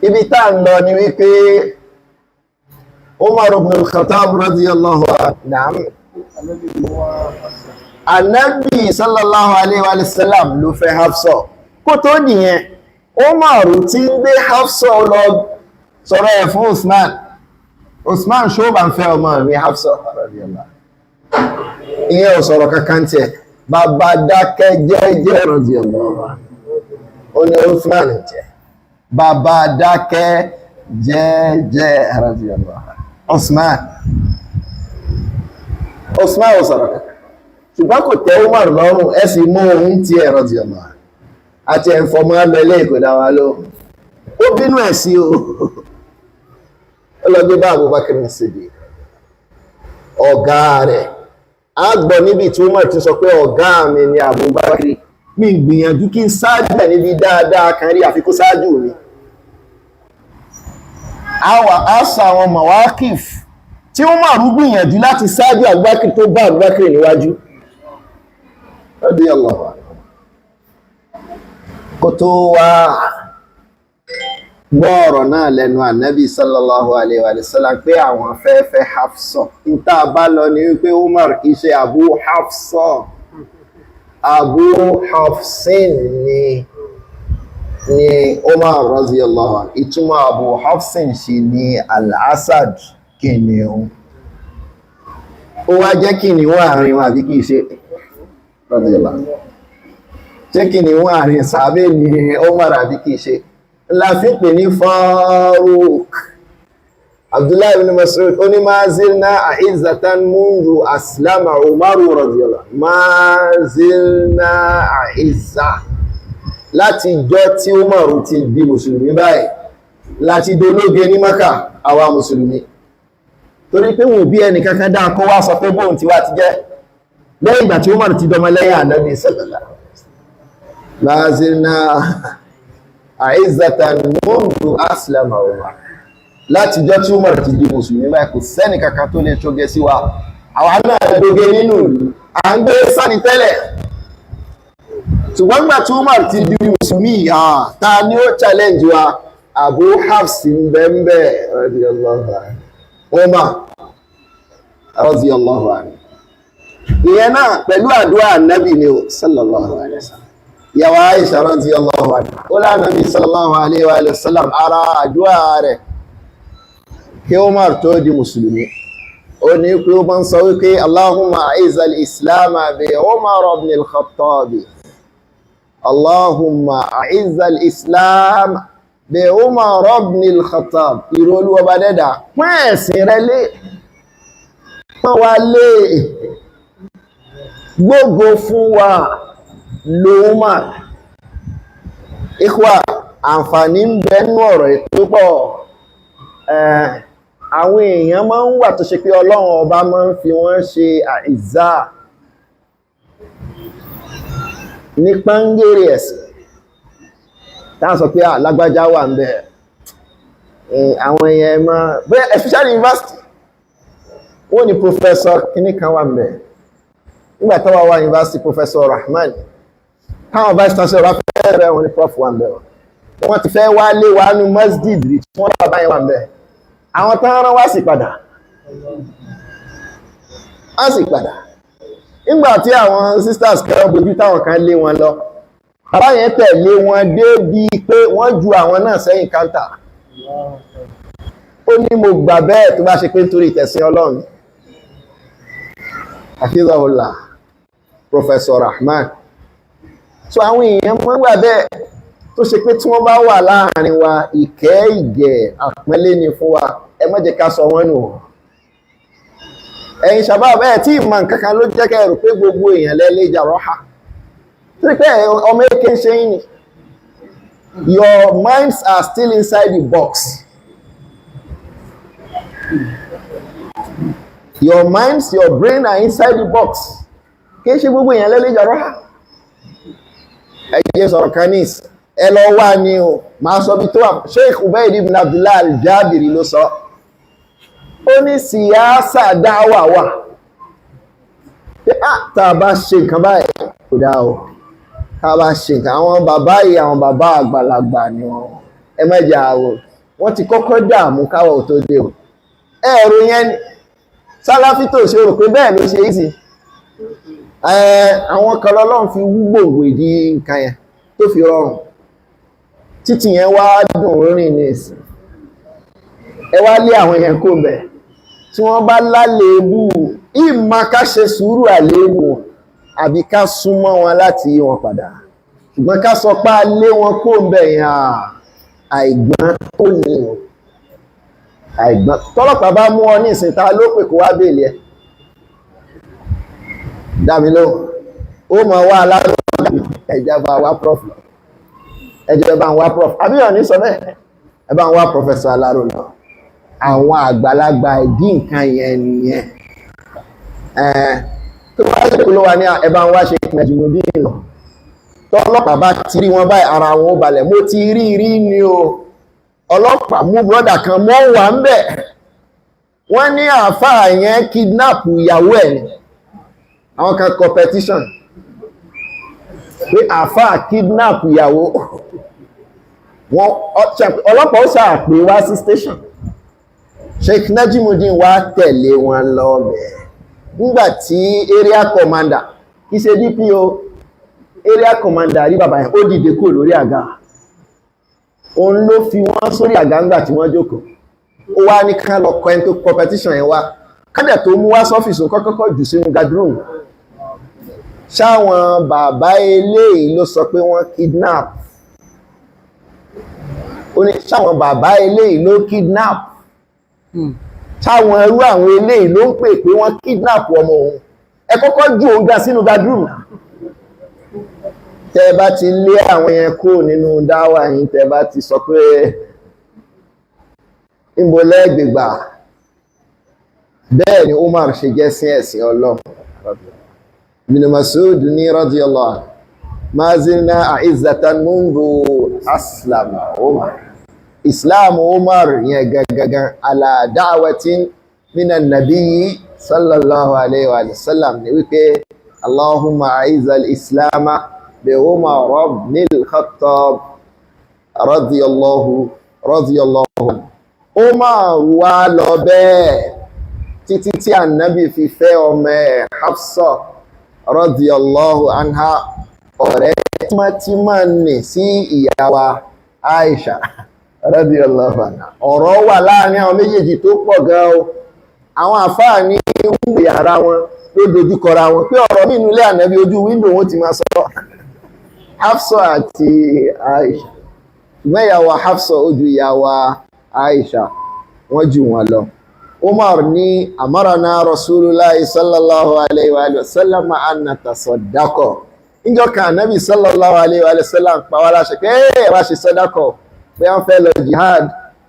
Ibi tá ń lọ ni wípé Umar ibn al-Khattab radiyallahu anhu, Ànábì sallallahu alayhi wa sallam ló fẹ́ Hafsa. Kó tó nìyẹn, Umar tí ń gbé Hafsa lọ sọ̀rọ̀ ẹ̀ fún Usman. Usman ṣó bá ń fẹ́ ọmọ mi Hafsa radiyallahu, ìyẹn ò sọ̀rọ̀ kankan tiẹ̀, bàbá dákẹ́ jẹ́jẹ́ radiyallahu anhu. Ó ní Usman jẹ́ bàbá dákẹ́ jẹ́jẹ́ radiyallahu anhu. Usman Usman ò sọ̀rọ̀ kankan, ṣùgbọ́n kò tẹ́ Umar lọ́rùn, ẹ sì mú ohun tí ẹ radiyallahu anhu àti ẹ̀fọ́mọ́ lọ ilé ìkọ̀dá wa ló ó bínú ẹ̀ sí o. Ó lọ gbé bá Abubakar Siddiq, ọ̀gá rẹ̀. A gbọ́ níbi tí Umar ti sọ pé ọ̀gá mi ni Abubakar. Mi gbìyànjú kí n ṣáájú ẹ̀ níbi dáadáa kan rí àfi kó ṣáájú mi. Àwa àṣà àwọn mawakif tí Umar gbìyànjú láti ṣáájú Abubakar tó bá Abubakar níwájú. Radiyallahu anhu. Kó tó wá gbọ́ ọ̀rọ̀ náà lẹ́nu ànábì sallallahu alayhi wa sallam pé àwọn fẹ́ẹ́fẹ́ Hafsa. Níta bá lọ ní wípé Umar kìí ṣe Abu Hafsa, Abu Hafsin ni Umar radiyallahu anhu. Ìtumọ̀ Abu Hafsin sì ni Al-Asad, kìnìún. Ó wá jẹ́ kìnìún àárín wọn àbí kìí ṣe? Radiyallahu anhu. Ṣé kìnìún àárín sàbẹ̀ ni Umar àbí kìí ṣe? La fi pè ní Faruk. Abdullahi ibn Mas'ud ó ní ma zilna a'izzatan mundu aslama Umaru radiyallahu, ma zilna a'izza, láti jọ tí Umaru ti di mùsùlùmí báyìí láti dológe ní Maka àwa mùsùlùmí, torí pé wọn bí ẹnì kankan dáa kó wá sọ pé bóun ti wá ti jẹ́ lẹ́yìn ìgbà tí Umaru ti dọmọ lẹ́yìn Ànábì sallallahu alaihi wasallam. Ma zilna àìzàtàn mundu aslama Umar, láti jọ tí Umar ti di mùsùlùmí báyìí kò sẹ́ni kankan tó lè ṣoge sí wa. Àwa náà doge nínú ìlú, à ń gbé sáni tẹ́lẹ̀, ṣùgbọ́n gbà tí Umar ti di mùsùlùmí, ta ni ó challenge wa? Abu Hafs bẹ́ẹ̀nbẹ́ radiyallahu anhu, Umar radiyallahu anhu. Ìyẹn náà pẹ̀lú àdúrà Nabi ni ó sallallahu alaihi wasallam. Ìyàwó Aisha radiyallahu anha ó lánàbí sallallahu alaihi wa sallam, ara àdúrà rẹ̀ kí Umar tó di mùsùlùmí ó ní pé ó máa ń sọ wípé Allahumma a'izzal islam bi Umar ibn al-Khattab, Allahumma a'izzal islam bi Umar ibn al-Khattab. Ìró Olúwa dẹ́dà pín ẹ̀sìn rẹ lé, pọ́n wa lé, gbógo fún wa lóòmà. Ikhwa, àǹfààní ń bẹ nínú ọ̀rọ̀ tó pọ̀. Àwọn èèyàn máa ń wà tó ṣe pé Ọlọ́run ọba máa ń fi wọ́n ṣe àìzá ní pàǹgẹ́rẹ́ ẹ̀sìn. Táà sọ pé alágbájá wà ń bẹ, àwọn èèyàn máa bẹ́ẹ̀, especially university, wọ́n ní professor kìíní kan wà ń bẹ. Nígbà táwa wà university, Professor Rahman, táwọn vice chancellor bá fẹ́ rẹ̀, wọ́n ní prof wà ń bẹ̀, wọ́n ti fẹ́ wá lé wa ní masjid rí tí wọ́n bá báyìí wà ń bẹ̀. Àwọn tán rán wá sì padà, wá sì padà. Nígbà tí àwọn sisters kẹrọ bojú táwọn kan lé wọn lọ, bàbá yẹn tẹ̀lé wọn dé bíi pé wọ́n ju àwọn náà sẹ́yìn káńtà. Ó ní mo gbà bẹ́ẹ̀ tó bá ṣe pé nítorí ìtẹ̀sìn Ọlọ́run. Hafizahullah Professor Rahman. So àwọn èèyàn mọ́ gbà bẹ́ẹ̀ tó ṣe pé tí wọ́n bá wà láàrin wa, ìkẹ́ ìgẹ̀ àpọ́nlé ni fún wa. Ẹ má jẹ́ ká sọ wọ́n nù. Ẹ̀yin sàbáà ẹ̀ tí ìmọ̀ nǹkan kan ló jẹ́ kẹ́ rò pé gbogbo èèyàn lẹ́lẹ́ jà rọ́hà, torí pé ọmọ èké ń ṣe yín ni. Your minds are still inside the box. Your minds, your brain are inside the box. Kì í ṣe gbogbo èèyàn lẹ́lẹ́ jà rọ́hà. Ẹ jẹ́ sọ̀rọ̀ kanis, ẹ lọ wá ní o, máa sọ bí tó wà. Sheikh Ubaid ibn Abdullah al-Jabiri ló sọ, ó ní síyáṣà dáwà wà pé á tá a bá ṣe nǹkan báyìí kò dáa o, tá a bá ṣe nǹkan, àwọn bàbá yìí, àwọn bàbá àgbàlagbà ni wọn, ẹ má jẹ́ àwọ̀ wọ́n ti kọ́kọ́ dààmú káwọ̀ tó dé o. Ẹ̀rù yẹn ni Sálàfí tó ṣe rò pé bẹ́ẹ̀ ló ṣe é sí. Àwọn kan lọ́lọ́run fi wú gbòǹgbò ìdí nǹkan yẹn tó fi rọrùn títì yẹn wá dùn rìn ní ìsìn. Ẹ wá lé àwọn yẹn kó bẹ̀ tí wọ́n bá lálébù, ìmọ̀ ká ṣe sùúrù àléébù wọn àbí ká súnmọ́ wọn láti yí wọn padà. Ṣùgbọ́n ká sọ pé a lé wọn kó bẹ̀ yẹn, àìgbọ́n tó ní o, àìgbọ́n. Tọ́lọ́pàá bá mú ọ ní ìsìn, ta ló pè kó wá bèèlì ẹ? Dá mi lóhùn. Ó mọ̀ wá alárò, ẹ̀jẹ̀ bá wá prof, ẹ̀jẹ̀ bá ń wá prof, àbíyàn ní sọ bẹ́ẹ̀, ẹ bá ń wá professor alárò lọ. Àwọn àgbàlagbà ìdí nǹkan yẹn nìyẹn. Tó bá ṣe kó ló wà ní ẹ bá ń wá ṣe Najimudeen lọ. Tọ́lọ́pàá bá ti rí wọn báyìí, ara wọn ó balẹ̀. Mo ti rí rí ni o, ọlọ́pàá mú brọ́dà kan mọ́ wà ń bẹ̀. Wọ́n ní àáfàá yẹn kidnap ìyàwó ẹ̀ ni. Àwọn kan competition pé àáfàá kidnap ìyàwó wọn, ọlọ́pàá ó ṣàpè wá sí station. Sheikh Najimudeen wá tẹ̀lé wọn lọ bẹ̀. Nígbà tí area commander, kì í ṣe DPO, area commander rí bàbá yẹn, ó dìde kúrò lórí àga. Òun ló fi wọ́n sórí àga ńgbà tí wọ́n jókòó. Ó wá ní ká lọ kọ ẹni tó competition yẹn wá, kádẹ̀ tó mú wá sọ́fíìsì, kọ́kọ́kọ́ jù sínú guardroom. Ṣáwọn bàbá eléyìí ló sọ pé wọ́n kidnap? Ó ní ṣáwọn bàbá eléyìí ló kidnap? Ṣáwọn ẹrú àwọn eléyìí ló ń pè pé wọ́n kidnap ọmọ òun? Ẹ kọ́kọ́ jù òun ga sínú guardroom. Tẹ́ bá ti lé àwọn yẹn kúrò nínú dáwà yín, tẹ́ bá ti sọ pé níbo lẹ́gbẹ̀gbà. Bẹ́ẹ̀ ni Umar ṣe jẹ́ sí ẹ̀sìn Ọlọ́run. Ibn Mas'ud ní radiyallahu anhu, ma zilna a'izzatan mundu aslama Umar. Islam Umar yẹn gangan ala da'watin minan nabiyyi sallallahu alayhi wa sallam ni wípé Allahumma a'izzal islama bi Umar ibn al-Khattab radiyallahu anhu. Umar wá lọ bẹ́ẹ̀ títí tí ànábì fi fẹ́ ọmọ ẹ̀ Hafsa radiyallahu anha, ọ̀rẹ́ tímọ́tímọ́ nì sí ìyá wa Aisha radiyallahu anha. Ọ̀rọ̀ wà láàrin àwọn méjèèjì tó pọ̀ gan o. Àwọn àfáà ní wíńdò yàrá wọn ló dojúkọra wọn pé ọ̀rọ̀ nínú ilé ànábì, ojú wíńdò wọn ti máa sọ, Hafsa àti Aisha. Ṣùgbọ́n ìyàwó Hafsa ojú ìyàwó Aisha, wọ́n jù wọn lọ. Umar ní amarana Rasulullahi sallallahu alayhi wa sallam an natasaddaqa. Níjọ́ kan, ànábì sallallahu alayhi wa sallam pa wá láṣẹ pé ẹ wá ṣe sọ́dákọ̀, pé wọ́n fẹ́ lọ jihad,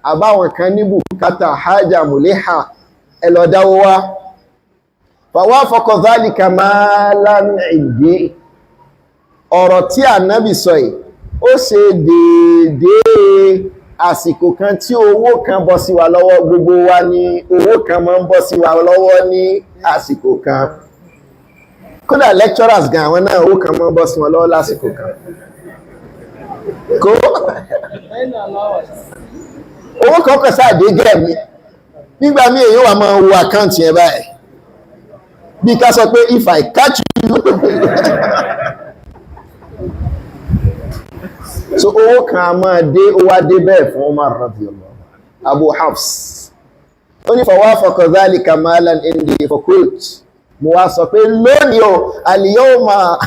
àbáwọn kan ní bùkátà hajj muliha, ẹ lọ dáwó wá. Fawafaqa dhalika malan indi. Ọ̀rọ̀ tí ànábì sọ yìí, ó ṣe déédéé àsìkò kan tí owó kan bọ́ sí wa lọ́wọ́. Gbogbo wa ní owó kan máa ń bọ́ sí wa lọ́wọ́ ní àsìkò kan. Kódà lecturers gan, àwọn náà, owó kan máa ń bọ́ sí wọn lọ́wọ́ lásìkò kan. Kó owó kan kàn sáàdé gẹ̀mí nígbà míì, èyí wà máa wo account yẹn báyìí, bí ká sọ pé if I catch you. So owó kan a máa dé, ó wá dé bẹ́ẹ̀ fún Umar radiyallahu Abu Hafs. Ó ní fawafaqa dhalika malan indi fakult, mo wá sọ pé lónìí o, al-yawma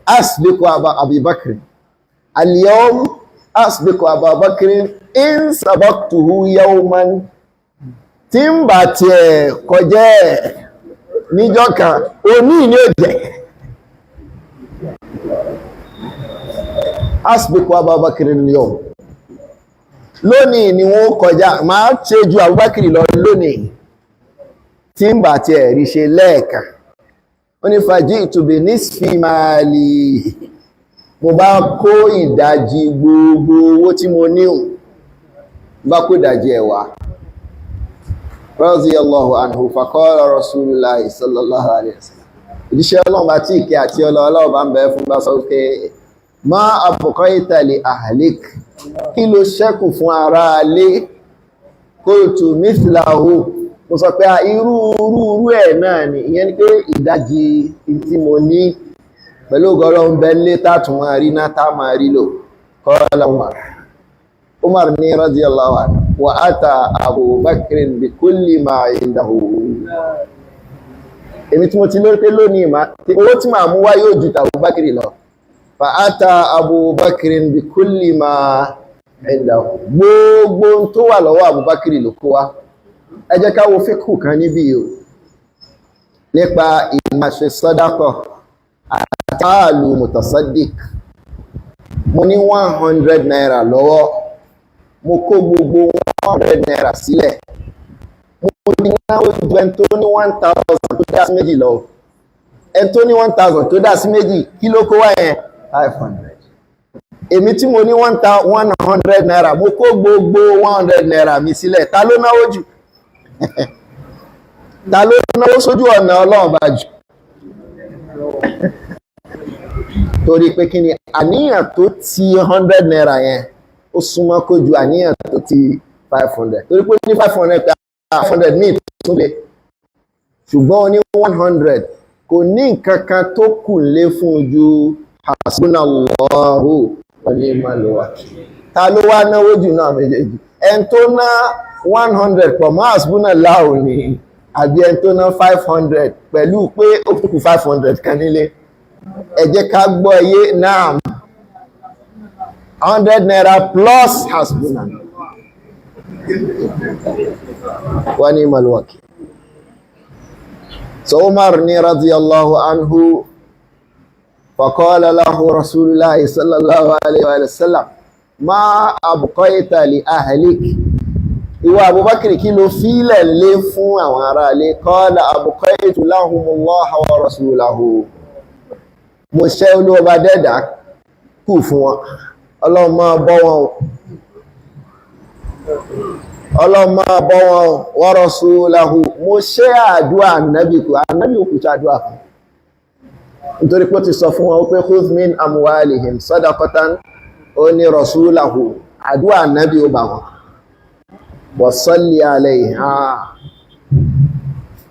asbiqu Abi Bakr, al-yawm asbiqu Aba Bakr in sabaqtuhu yawman. Tí ń bà tiẹ̀ kọjẹ́ ẹ̀ níjọ́ kan, òní ní ó jẹ́ asbiqu Aba Bakr al-yawm. Lónìí ni wọ́n kọjá, máa ṣe ju Abubakar lọ lónìí tí ń bà tiẹ̀ rí ṣe lẹ́ẹ̀kan. Ó ní faji'tu bi nisfi mali, mo bá kó ìdajì gbogbo owó tí mo ní, ò bá kó ìdajì ẹ̀ wá. Radiyallahu anhu. Faqala rasulullahi sallallahu alayhi wa sallam, ìdíṣẹ́ ọlọ́run bá tí ìkẹ́ àti ọlọ́run bá ń bẹ fún bá sọ pé ma abqaita li ahlik, kí ló ṣẹ́kù fún ará alé? Qultu mithlahu, mo sọ pé irú irú irú ẹ̀ náà ni. Ìyẹn ni pé ìdajì tí mo ní pẹ̀lú ọgọ́rọ̀ ń bẹ lé tààtù máa rí náà tá máa rí lò. Qala Umar, Umar ní radiyallahu anhu, wa ata Abu Bakrin bi kulli ma indahu. Èmi tí mo ti lórí pé lónìí owó tí màá mú wá yóò ju tàbí Bakri lọ. Fa ata Abu Bakrin bi kulli ma indahu, gbogbo tó wà lọ́wọ́ Abu Bakri ló kó wá. Ẹ jẹ́ ká wo fíkù kan níbí o nípa ìmáṣe sọ́dákọ̀ àtàlù mutasaddiq. Mo ní 100 naira lọ́wọ́, mo kó gbogbo 100 naira sílẹ̀, mo ní náwó ju ẹni tó ní 1000 tó dá sí méjì lọ. Ẹni tó ní 1000 tó dá sí méjì, kí ló kó wá yẹn? 500. Èmi tí mo ní 100 naira, mo kó gbogbo 100 naira mi sílẹ̀. Ta ló náwó jù? Ta ló náwó sójú ọ̀nà Ọlọ́run bá jù? Torí pé kí ni àníyàn tó ti 100 naira yẹn ó súnmọ́ kó ju àníyàn tó ti 500. Torí pé ní 500 pé 500 míì tún lè, ṣùgbọ́n ó ní 100 kò ní nǹkan kan tó kù lé fún ju hasbunallahu wa ni'mal wakil. Ta ló wá náwó jù náà méjèèjì? Ẹni tó ná 100 pọ̀ mọ́ hasbunallahu ni, àbí ẹni tó ná 500 pẹ̀lú pé ó kù 500 kan nílé? Ẹ jẹ́ ká gbọ́ yé náà, 100 naira plus hasbunallahu wa ni'mal wakil. So Umar ni radiyallahu anhu, faqala lahu Rasulullahi sallallahu alaihi wa sallam, ma abqaita li ahlik. Ìwọ Abubakar, kí ló fílẹ̀ lé fún àwọn ará ilé? Qala abqaitu lahumullaha wa rasulahu. Mo ṣẹ́ olúọba dẹ́dà kù fún wọn. Ọlọ́run máa bọ́ wọn o. Ọlọ́run máa bọ́ wọn o. Wa rasulahu. Mo ṣẹ́ àdúrà ànábì kù. Ànábì òkú ṣàdúrà fún. Nítorí pé ó ti sọ fún wọn pé khudh min amwalihim sadaqatan, ó ní rasulahu. Àdúrà ànábì ó bà wọn. Wa salli alayha.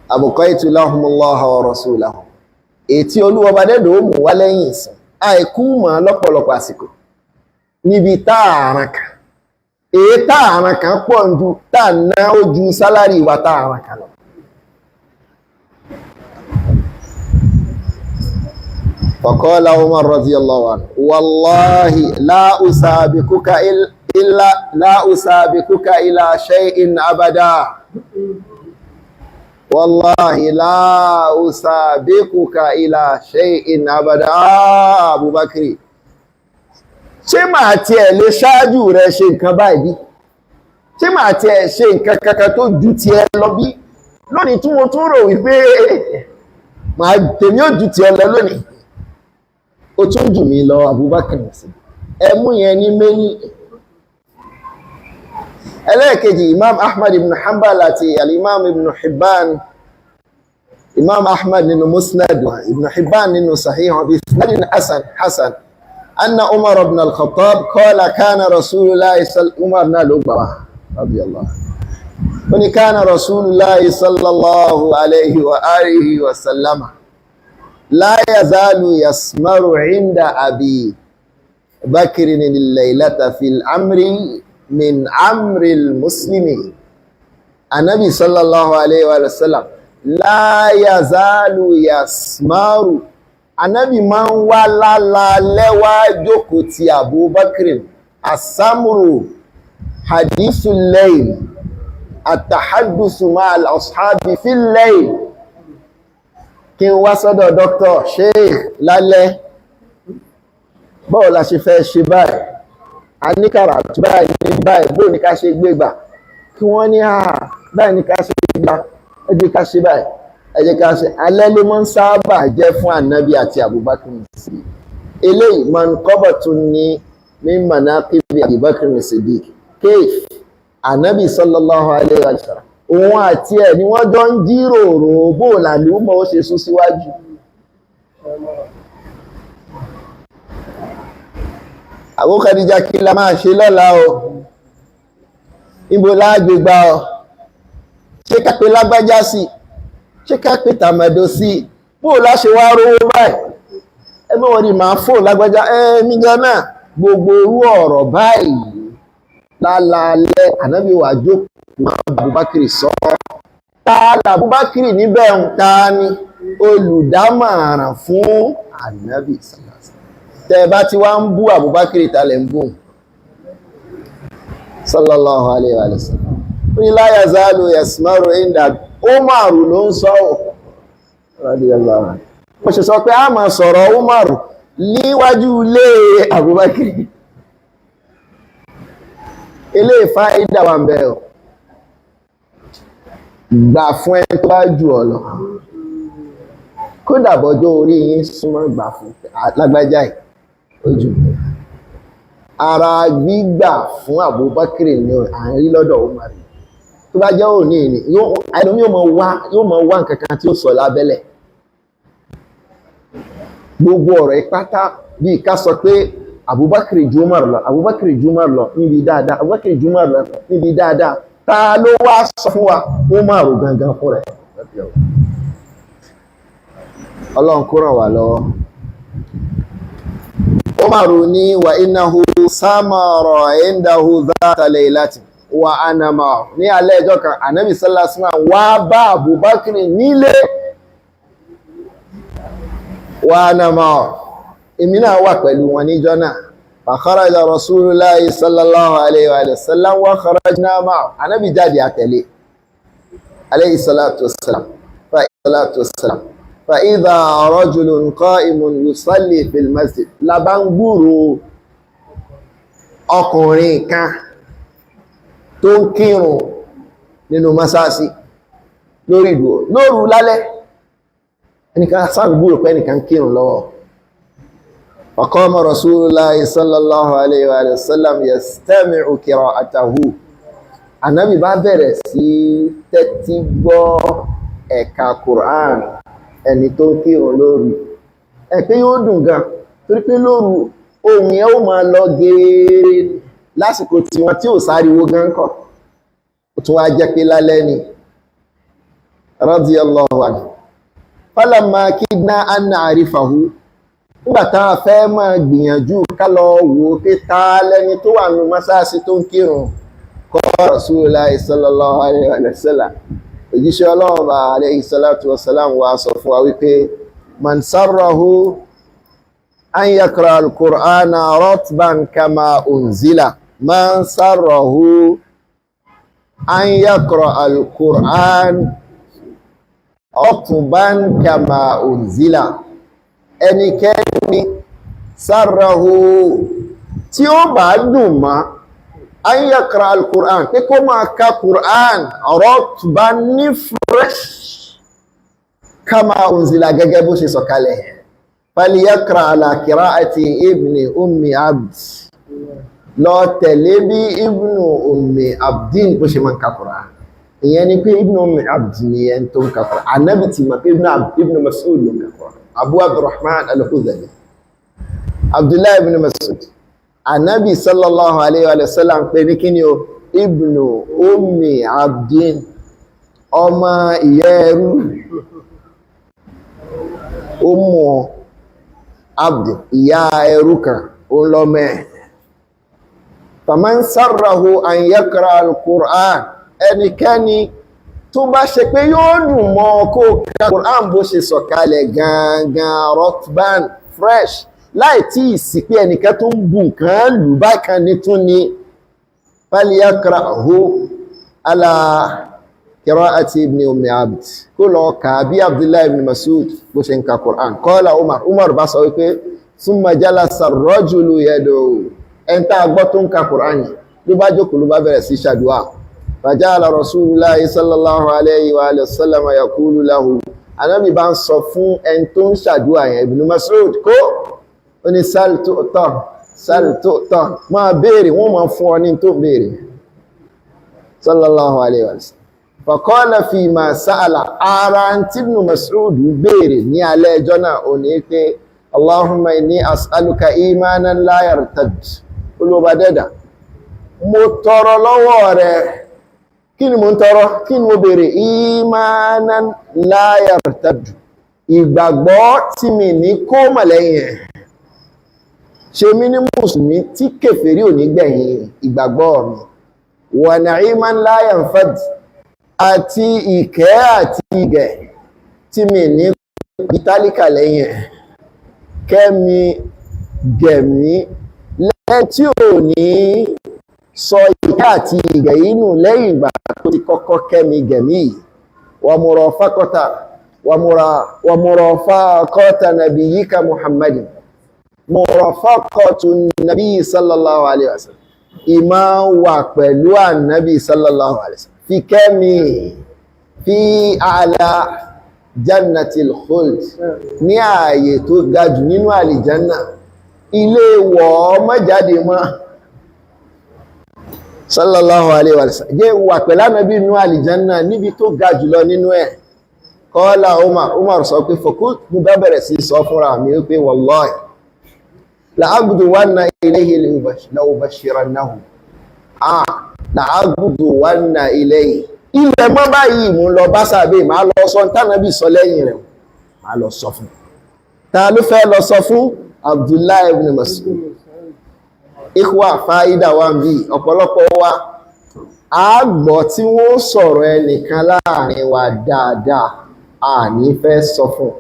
Abqaitu lahumullaha wa rasulahu. Ètí olúwọba dẹ́dọ̀ ó mú wá lẹ́yìn ìsìn. Àìkú mọ̀ lọ́pọ̀lọpọ̀ àsìkò níbi táàràn kan. Èyí táàràn kan pọ̀ ju táà ná ó ju sálárì wa táàràn kan lọ. Faqala Umar radiyallahu anhu, wallahi la usabiquka illa la usabiquka ila shay'in abada. Wallahi la usabiquka ila shay'in abada. Ah, Abubakar, ṣé màá tiẹ̀ lè ṣáájú rẹ ṣe nǹkan báyìí bí? Ṣé màá tiẹ̀ ṣe nǹkan kankan tó ju tiẹ̀ lọ bí? Lónìí tí mo tún rò wípé màá tèmi ò ju tiẹ̀ lọ lónìí. Ó tún jù mí lọ, Abubakar sí. Ẹ mú yẹn ní méní. Ẹlẹ́ẹ̀kejì, Imam Ahmad ibn Hanbal àti al-Imam ibn Hibban. Imam Ahmad nínú Musnad, Ibn Hibban nínú Sahih, bi isnadin hasan hasan. Anna Umar ibn al-Khattab qala kana Rasulullah Umar náà ló gbà wá, radiyallahu anhu. Ó ní kana Rasulullah sallallahu alayhi wa alihi wa sallama la yazalu yasmaru inda Abi Bakrin al-laylata fil amri min amri al-muslimi. Anabi sallallahu alayhi wa sallam la yazalu yasmaru. Anabi máa ń wá lálálẹ́ wá jókòó ti Abubakar. Asamuru hadithu layl atahaddusu ma'al ashabi fil layl. Kí n wá sọ́dọ̀ Dr. Sheikh lálẹ́, báwo la ṣe fẹ́ ṣe báyìí? A ní kàràtú báyìí ní báyìí, bóò ní ká ṣe gbégbà? Kí wọ́n ní àà báyìí ní ká ṣe gbégbà, ẹ jẹ́ ká ṣe báyìí, ẹ jẹ́ ká ṣe. Alẹ́ ló máa ń sábà jẹ́ fún ànábì àti Abubakar Siddiq. Eléyìí manqabatun ní min manaqibi Abubakar Siddiq. Kéf ànábì sallallahu alayhi wa sallam, òun àti ẹ̀ ni wọ́n jọ ń jíròrò bóò làlúmọ̀ ó ṣe sún síwájú. Abu Khadija, kí la máa ṣe lọ́la o? Ibo lágbègbà ọ? Ṣé ká pe lágbájá sí? Ṣé ká pe tàmẹ̀dò sí? Bóò láṣe wá rówó báyìí? Ẹ mọ́ wọ́n ní màá fò lágbájá ẹ̀mí gan náà. Gbogbo orú ọ̀rọ̀ báyìí lálaalẹ́ ànábì wà jókòó máa bá Abubakar sọ. Ta l'Abubakar níbẹ̀ ń ta ni olùdámọ̀ràn fún ànábì sallallahu. Tẹ́ bá ti wá ń bú Abubakar, talẹ̀ ń bú sallallahu alayhi wa sallam. Ó ní la yazalu yasmaru inda Umaru ló ń sọ radiyallahu anhu. Mo ṣe sọ pé a máa sọ̀rọ̀ Umaru níwájú ilé Abubakar. Ilé ìfá ìdá wà ń bẹ̀ ọ́. Gbà fún ẹni tó bá jù ọ lọ. Kódà bọ́jọ́ orí yín súnmọ́, gbà fún lágbájá yìí. Ojú ara gbígbà fún Abubakar ní à ń rí lọ́dọ̀ Umar. Tó bá jẹ́ òní ni ẹlòmí yóò mọ̀ wá nǹkankan tí ó sọ lábẹ́lẹ̀. Gbogbo ọ̀rọ̀ ìpátá bí ká sọ pé Abubakar ju Umar lọ, Abubakar ju Umar lọ níbi dáadáa, Abubakar ju Umar lọ níbi dáadáa, ta ló wá sọ fún wa? Umar gangan fún rẹ̀. Ọlọ́run kó ràn wá lọ́wọ́. Umaru ní wa innahu samara indahu dhata laylati wa ana ma'ahu. Ní alẹ́ ẹjọ́ kan, Ànábì sallallahu alaihi wasallam wá bá Abubakar nílé, wa ana ma'ahu, èmi náà wà pẹ̀lú wọn níjọ́ náà. Fa kharaja Rasulullahi sallallahu alaihi wa sallam wa kharajna ma'ahu. Ànábì jáde àtẹ̀lé alayhi salatu wassalam. Fa salatu wassalam fa idha rajulun qa'imun yusalli fil masjid, la bá ń gbúrò ọkùnrin kan tó ń kírun nínú mọ́sáàsì lórí ìdúró lóru lálẹ́. Ẹnìkan sáà gbúrò pé ẹnìkan kírun lọ́wọ́. Faqama Rasulullahi sallallahu alayhi wa sallam yastami'u qira'atahu. Ànábì bá bẹ̀rẹ̀ sí tẹ́tí gbọ́ ẹ̀ka Qur'an ẹni tó ń kírun lóru. Ẹ pé yóò dùn gan, torí pé lóru ohùn yẹn ó máa lọ geere lásìkò tí wọ́n tí ò sáriwo gan kọ̀. Ó tún wá jẹ́ pé lálẹ́ ni. Radiyallahu anhu. Falamma kidna an na'rifahu. Nígbà tá a fẹ́ máa gbìyànjú ká lọ wò ó pé ta lẹni tó wà nínú mọ́sáàsì tó ń kírun. Qala Rasulullahi sallallahu alaihi wa sallam. Òjíṣẹ́ Ọlọ́run bá alayhi salatu wa salam wa sọ fún wa wípé man sarrahu an yaqra al-Qur'ana ratban kama unzila. Man sarrahu an yaqra al-Qur'an ratban kama unzila. Ẹnikẹ́ni sarrahu tí ó bá dùn mọ́ an yaqra al-Qur'an, pé kó máa ka Qur'an ratban ní fresh kama unzila, gẹ́gẹ́ bó ṣe sọ̀kalẹ̀, falyaqra ala qira'ati ibni ummi abd, lọ tẹ̀lé bí ibnu ummi abdin bó ṣe máa ń ka Qur'an. Ìyẹn ni pé ibnu ummi abd ni ẹni tó ń ka Qur'an. Ànábì ti mọ̀ pé ibnu Mas'ud ló ń ka Qur'an, Abu Abdurrahman al-Khuzali, Abdullahi ibn Mas'ud. Ànábì sallallahu alayhi wa sallam pé ní kíni o, ibnu ummi abdin, ọmọ ìyá ẹrú, ummu abdin, ìyá ẹrú kan, ó lọ́mọ ẹ̀. Faman sarrahu an yaqra al-Qur'an, ẹnikẹ́ni tó bá ṣe pé yóò dùn mọ́ kó ka Qur'an bó ṣe sọ̀kalẹ̀ gangan, rotban, fresh, láì tí ìsì pé ẹnìkan tó ń bù nǹkan lù bákan ní tún ni, falyaqra'hu ala qira'ati ibn ummi abd, kó lọ kà bí Abdullahi ibn Mas'ud bó ṣe ń ka Qur'an. Qala Umar, Umar bá sọ wípé summa jalasa ar-rajulu yad'u, ẹn tá a gbọ́ tó ń ka Qur'an yìí ló bá jókòó, ló bá bẹ̀rẹ̀ sí ṣàdúà. Faja'ala Rasulullahi sallallahu alayhi wa sallam yaqulu lahu, Ànábì bá ń sọ fún ẹn tó ń ṣàdúà yẹn, Ibn Mas'ud, kó ó ní sal tu'ta, sal tu'ta, máa béèrè, wọ́n máa fún ọ ní tó béèrè. Sallallahu alayhi wa sallam. Faqala fima sa'ala, ara tí Ibn Mas'ud béèrè ní alẹ́ ẹjọ́ náà ò ní pé Allahumma inni as'aluka imanan la yartad. Olúwa dẹ́dà, mo tọrọ lọ́wọ́ rẹ. Kí ni mo ń tọrọ? Kí ni mo béèrè? Imanan la yartad, ìgbàgbọ́ tí mi ní kó mọ̀ lẹ́yìn ẹ̀. Ṣe mí ní mùsùlùmí tí kèfèrí ò ní gbẹ̀yìn ìgbàgbọ́ mi. Wa na'iman la yanfad, àti ìkẹ́ àti ìgẹ̀ tí mi ní ìtálíkà lẹ́yìn ẹ̀. Kẹ́mi gẹ̀mí lẹ́yìn tí ò ní sọ ìkẹ́ àti ìgẹ̀ inú lẹ́yìn ìgbà tó ti kọ́kọ́ kẹ́mi gẹ̀mí yìí. Wa murafaqata nabiyyika Muhammadin, murafaqatu nabi sallallahu alayhi wa sallam, ìmá wà pẹ̀lú ànábì sallallahu alayhi wa sallam. Fi kẹ́mi fi a'la jannatil khuld, ní ààyè tó ga jù nínú àlìjánà. Ilé wọ̀ má jáde mọ́. Sallallahu alaihi wa sallam. Jẹ́ wà pẹ̀lú Ànábì nínú àlìjánná níbi tó ga jùlọ nínú ẹ̀. Kọ́lá Umar, Umar sọ pé fọ̀kú mú bá bẹ̀rẹ̀ sí sọ fúnra mi wípé wallahi la'aghduwanna ilayhi la'ubashirannahu. Ah, la'aghduwanna ilayhi. Ilẹ̀ mọ́ báyìí mú lọ bá sàbẹ̀, máa lọ sọ tánàbì sọ lẹ́yìn rẹ̀, máa lọ sọ fún. Ta ló fẹ́ lọ sọ fún? Abdullahi ibn Mas'ud. Ikhwa, fáídà wa ń bí ọ̀pọ̀lọpọ̀ wa a gbọ́ tí wọ́n sọ̀rọ̀ ẹnìkan láàrin wa dáadáa, a ní fẹ́ sọ fún.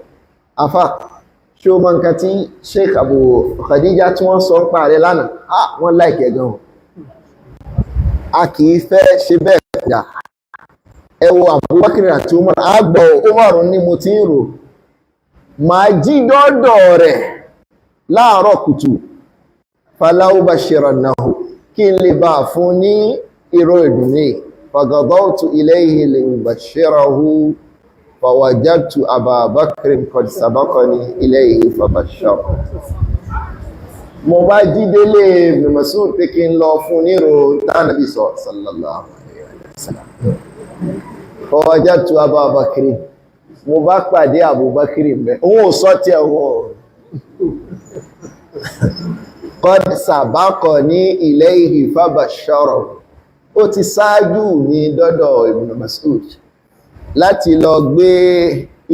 Afá, ṣé o mọ nǹkan tí Sheikh Abu Khadija tí wọ́n sọ ń pa rẹ̀ lánàá? Ah, wọ́n láìkẹ́ gan. A kì í fẹ́ ṣe bẹ́ẹ̀ kọjá. Ẹ wo Abubakar àti Umar, a gbọ́ Umar ní mo ti ń rò. Màá jí dọ́dọ̀ rẹ̀ láàárọ̀ kùtù. Fala ubashirannahu, kí n lè bá fún ní ìró ìdùnnú. Fagadawtu ilayhi li ubashirahu fawajadtu Aba Bakrin qad sabaqani ilayhi fabashshara. Mo bá jí délé Ibn Mas'ud pé kí n lọ fún nírò tánàbí sọ sallallahu alayhi wa sallam. Fawajadtu Aba Bakrin, mo bá pàdé Abubakar mẹ́, òun ò sọ tí ẹ̀wọ̀n qad sabaqani ilayhi fabashshara, ó ti ṣáájú mi dọ́dọ̀ Ibn Mas'ud láti lọ gbé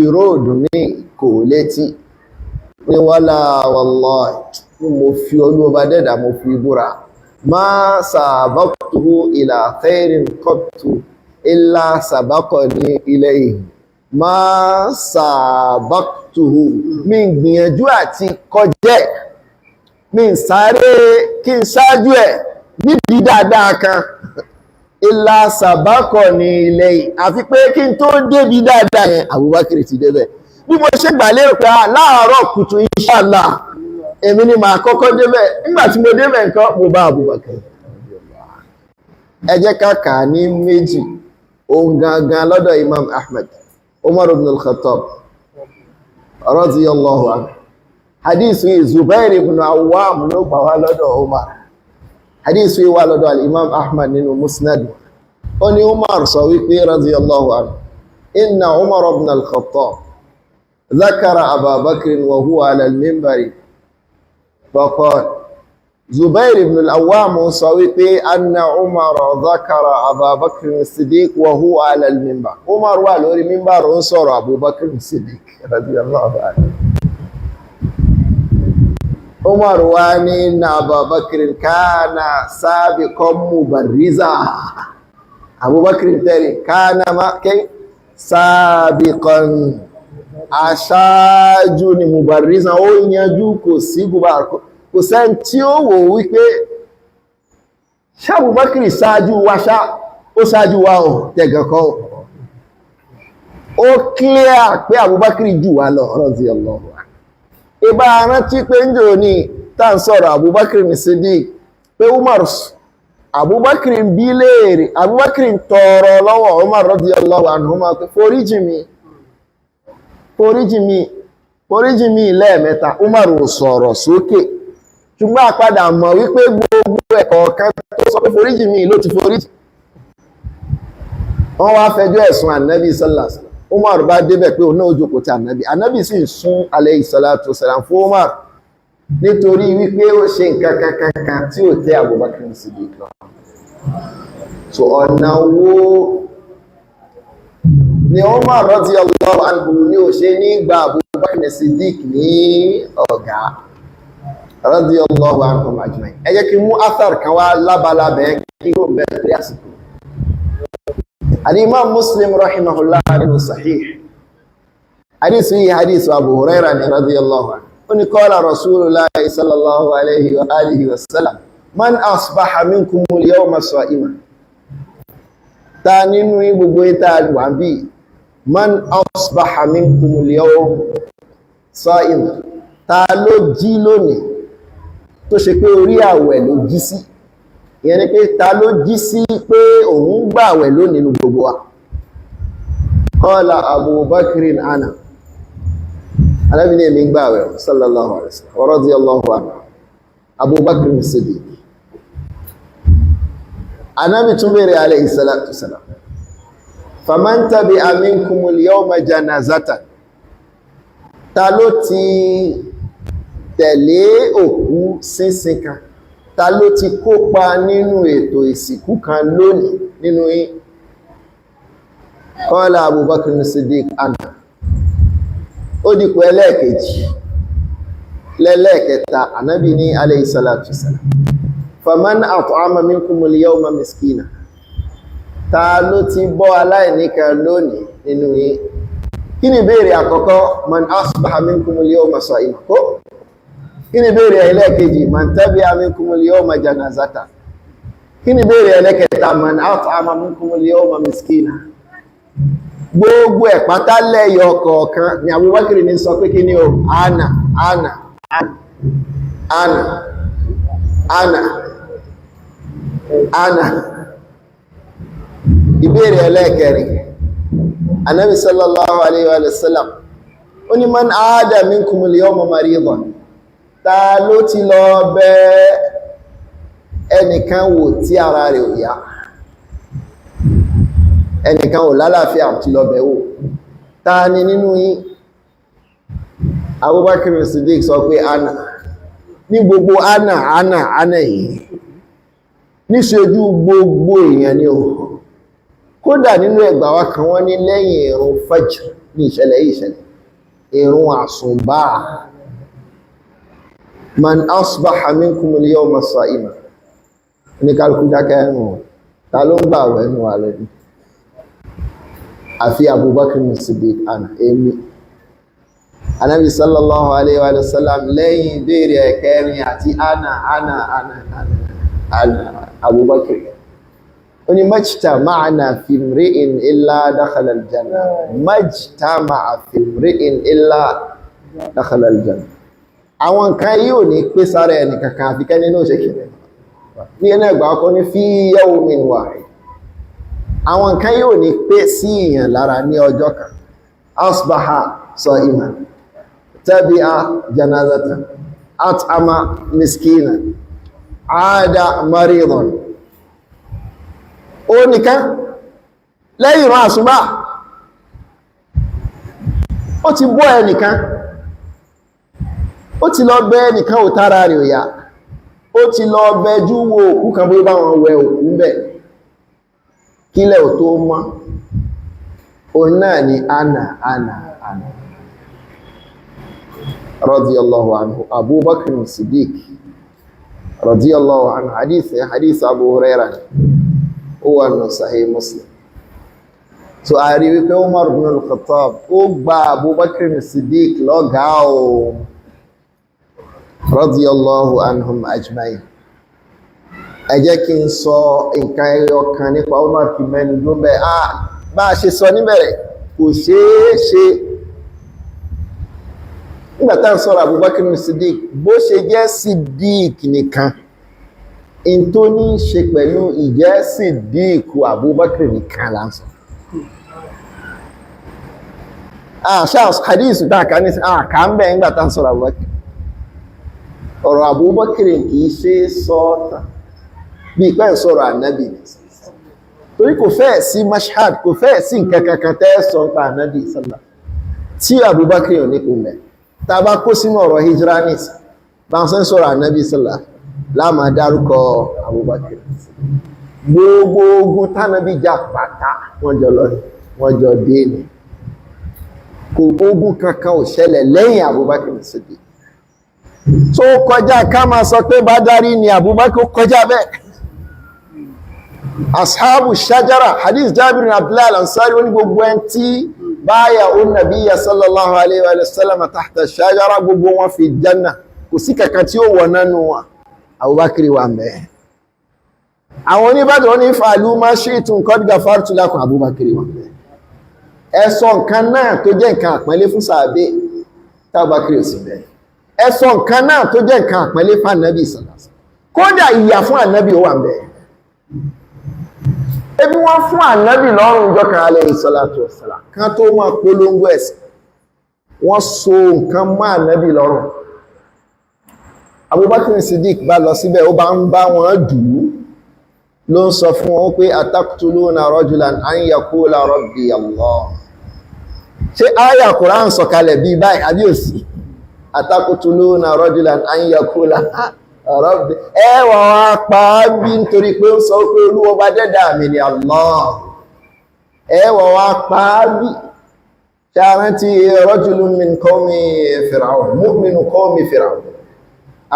ìró ìdùnnú kò létí. Ní wala wallahi, mo fi Olúwa dẹ́dà mo fi búra, ma sabaqtuhu ila khairin qattu illa sabaqani ilayhi. Ma sabaqtuhu, mi gbìyànjú àti kọjẹ́, mi sáré kí n ṣáájú ẹ̀ níbi dáadáa kan, illa sabaqani ilayhi, àfi pé kí n tó débi dáadáa yẹn Abubakar ti débẹ̀. Bí mo ṣe gbà lérò pé láàárọ̀ kùtù inshallah èmi ni màá kọ́kọ́ débẹ̀, nígbà tí mo débẹ̀ nǹkan mo bá Abubakar. Ẹ jẹ́ ká kà á ní méjì. Ohun gangan lọ́dọ̀ Imam Ahmad, Umar ibn al-Khattab radiyallahu anhu. Hadith yìí Zubair ibn Awwam ló gbà wá lọ́dọ̀ Umar. Hadith yìí wà lọ́dọ̀ al-Imam Ahmad nínú Musnad. Ó ní Umar sọ wípé radiyallahu anhu, inna Umar ibn al-Khattab ذكر أبا بكر وهو على المنبر فقال. Zubair ibn al-Awwam sọ wípé anna Umar ذكر أبا بكر الصديق وهو على المنبر. Umar wà lórí mímbàr ó ń sọ̀rọ̀ Abu Bakr as-Siddiq radiyallahu anhu. Umar wá ní inna Aba Bakr kana sabiqan mubarriza. Abu Bakr tẹ́rì kana ma kẹ́ sabiqan, aṣáájú ni, mubarriza, ó yanjú, kò sí gùbà, kò sẹ́n tí ó wò wípé ṣàbùbákìrì ṣáájú wa, ṣá ó ṣáájú wa ò tẹ̀gànkọ́. Ó clear pé Abubakar jù wá lọ radiyallahu anhu. Ìbá rántí pé ń jò ní tá ń sọ̀rọ̀ Abubakar ní Siddiq pé Umar, Abubakar ń bí léèrè, Abubakar ń tọrọ lọ́wọ́ Umar radiyallahu anhuma pé foríjì mi, foríjì mi, foríjì mi lẹ́ẹ̀mẹ́ta. Umar ò sọ̀rọ̀ sókè, ṣùgbọ́n àpadà mọ̀ wípé gbogbo ẹ̀kọ́ kan tó sọ pé foríjì mi ló ti foríjì. Wọ́n wá fẹjọ́ ẹ̀sùn ànábì sallallahu alaihi wasallam. Umar bá débẹ̀ pé òun náà jókòó ti ànábì. Ànábì sì ń sún alayhi salatu wasalam fún Umar nítorí wípé ó ṣe nǹkan kankan tí ò tẹ́ Abubakar Siddiq lọ. So ọ̀nà wo ni Umar radiyallahu anhu ní ò ṣe ní gba Abubakar Siddiq ní ọ̀gá radiyallahu anhum ajma'in? Ẹ jẹ́ kí mú athar kan wá lábalábẹ́ kí ó bẹ̀rẹ̀ rí àsìkò. Al-Imam Muslim rahimahullah nínú sahih hadith yìí, hadith Abu Hurairah ni radiyallahu anhu, ó ní qala Rasulullah sallallahu alayhi wa alihi wa sallam, man asbaha minkum al-yawma sa'ima. Ta nínú gbogbo ìta wà bí, man asbaha minkum al-yawma sa'ima, ta ló jí lónìí tó ṣe pé orí àwẹ̀ ló jí sí? Ìyẹn ni pé ta ló jí sí pé òun gbà àwẹ̀ lónìí nínú gbogbo wa? Qala Abubakrin ana. Ànábì ní èmi gbà àwẹ̀ sallallahu alaihi wasallam wa radiyallahu anhu. Abubakar Siddiq. Anábì tún bèèrè alayhi salatu salam, faman tabi'a minkumul yawma janazatan, ta ló ti tẹ̀lé òkú sínsìn kan, ta ló ti kópa nínú ètò ìsìnkú kan lónìí nínú yín? Qala Abubakar Siddiq ana. Ó dìpọ̀ ẹlẹ́ẹ̀kejì lẹ́lẹ́ẹ̀kẹta, ànábì ní alayhi salatu salam, faman at'ama minkumul yawma miskina, ta ló ti bọ́ aláìní kan lónìí nínú yín? Kí ni ìbéèrè àkọ́kọ́? Man asbaha minkumul yawma sa'ima. Kó kí ni ìbéèrè ẹlẹ́ẹ̀kejì? Man tabi'a minkumul yawma janazata. Kí ni ìbéèrè ẹlẹ́ẹ̀kẹta? Man at'ama minkumul yawma miskina. Gbogbo ẹ̀ pátá lẹ́yọ kọ̀ọ̀kan ni Abubakar ní sọ pé kí ni o, ana ana ana ana ana. Ìbéèrè ẹlẹ́ẹ̀kẹrin, Ànábì sallallahu alayhi wa sallam ó ní man aada minkumul yawma maridan, ta ló ti lọ bẹ̀ ẹnìkan wò tí ara rẹ̀ ò yá, ẹnìkan ò lálàáfíà tí lọ bẹ̀ wò, ta ni nínú yín? Abubakar Siddiq sọ pé ana. Ní gbogbo ana ana ana yìí níṣojú gbogbo èèyàn ni o. Kódà nínú ẹgbà wa kan wọ́n ní lẹ́yìn ìrun fajr ní ìṣẹ̀lẹ̀ yìí ìṣẹ̀lẹ̀ ìrun àsùnbà. Man asbaha minkumul yawma sa'ima, ní kálukú dákẹ́ ẹnu, ta ló ń gbà wẹ̀ ẹnu wa lẹ́nu àfi Abubakar Siddiq ana, èmi. Ànábì sallallahu alayhi wa sallam lẹ́yìn ìbéèrè ẹ̀kẹrin àti ana ana ana ana ana Abubakar ó ní majtama'na fi imri'in illa dakhala al-janna, majtama'a fi imri'in illa dakhala al-janna. Àwọn nǹkan yóò ní pé sára ẹnì kankan àfi kẹ́ni náà ṣe kìnnìkan ní ẹ̀nà ẹgbà ọkọ ní fi yawmin wahid. Àwọn nǹkan yóò ní pé sí èèyàn lára ní ọjọ́ kan. Asbaha sa'iman, tabi'a janazatan, at'ama miskinan, aada maridan. Ó nìkan lẹ́yìn ìran àsùbá ó ti bọ́ ẹnìkan, ó ti lọ bẹ ẹnìkan ò tára rẹ̀ ò yá, ó ti lọ bẹjú wo òkú kan bí ó bá wọn wẹ òkú bẹ̀ kílẹ̀ ò tó mọ́. Òun náà ni ana ana ana radiyallahu anhu. Abubakar Siddiq radiyallahu anhu, hadith hadith Abu Hurairah ó wà nù Sahih Muslim. So a rí wípé Umar ibn al-Khattab ó gba Abubakar Siddiq lọ́gàá o, radiyallahu anhum ajma'in. Ẹ jẹ́ kí n sọ nǹkan ẹyọ kan nípa Umar kí mẹ́nu ló ń bẹ́. Bá a ṣe sọ níbẹ̀rẹ̀ kò ṣeé ṣe nígbà tá à ń sọ̀rọ̀ Abubakar Siddiq, bó ṣe jẹ́ Siddiq nìkan, in tó ní ṣe pẹ̀lú ìjẹ́ Siddiq Abubakar nìkan là ń sọ. Àṣà hadith tá a kà ní àkà ń bẹ̀ nígbà tá à ń sọ̀rọ̀ Abubakar. Ọ̀rọ̀ Abubakar kì í ṣe sọ tán bí pẹ́ ń sọ̀rọ̀ ànábì, torí kò fẹ́ sí mashhad, kò fẹ́ sí nǹkan kankan tẹ́ sọ nípa ànábì sọ́lá tí Abubakar ò ní kò mẹ́. Tá a bá kó sínú ọ̀rọ̀ hijranis bá ń sọ̀rọ̀ ànábì sọ́lá láàmà dárúkọ Abubakar. Gbogbo ogun tánábì jà pátá wọ́n jọ lọ, wọ́n jọ dé ni. Kò ogun kankan ò ṣẹlẹ̀ lẹ́yìn Abubakar Siddiq tó kọjá ká máa sọ pé Bádàrí ni Abubakar, kọjá bẹ́ẹ̀. Ashabu shajara, hadith Jabir bin Abdullah al-Ansari, ó ní gbogbo ẹn tí báyà ó nàbíyà sallallahu alayhi wa sallam tahta shajara, gbogbo wọn fi janna, kò sí kankan tí ó wọ̀ nánú wọn. Abubakar wà mẹ́. Àwọn oníbàdàn wọn ní fa'alu ma shi'tum qad ghafartu lakum, Abubakar wà mẹ́. Ẹ sọ nǹkan náà tó jẹ́ nǹkan àpọ́nlé fún sàábé tábàkiri ò sí bẹ́ẹ̀. Ẹ sọ nǹkan náà tó jẹ́ nǹkan àpọ́nlé fún ànábì sàlásà, kódà ìyà fún ànábì ó wà ń bẹ́ẹ̀. Ebi wọ́n fún ànábì lọ́rùn ìjọ kan alayhi salatu wassalam kan tó máa polongo ẹ̀sìn, wọ́n so nǹkan mọ́ ànábì lọ́rùn. Abubakar Siddiq bá lọ síbẹ̀, ó bá ń bá wọn dù ú, ló ń sọ fún wọn pé ataqtuluna rajulan an yaqula rabbi Allah. Ṣé àyà Kùránì sọ̀kalẹ̀ bí báyìí àbí òsì? Ataqtuluna rajulan an yaqula rabbi, ẹwà wá pa á bí nítorí pé ó sọ pé Olúwa bá dẹ́dà mi ni Allah, ẹwà wá pa á bí. Ṣárántí rajulun min qawmi Fir'aun, mu'minu qawmi Fir'aun,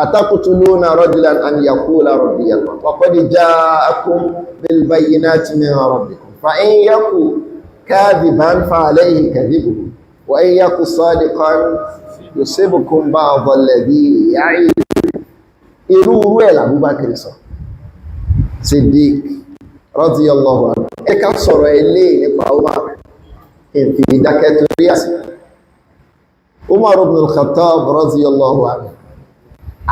ataqtuluna rajulan an yaqula rabbi Allah wa qad ja'akum bil bayyinati min rabbikum fa in yaku kadhiban fa alayhi kadhibuhu wa in yaku sadiqan yusibukum ba'd alladhi ya'idukum. Irú irú ẹ̀ l'Abubakar sọ, Siddiq radiyallahu anhu. Ẹ ká sọ̀rọ̀ ilé nípa Umar ìfi ìdákẹ́ torí àsìkò. Umar ibn al-Khattab radiyallahu anhu,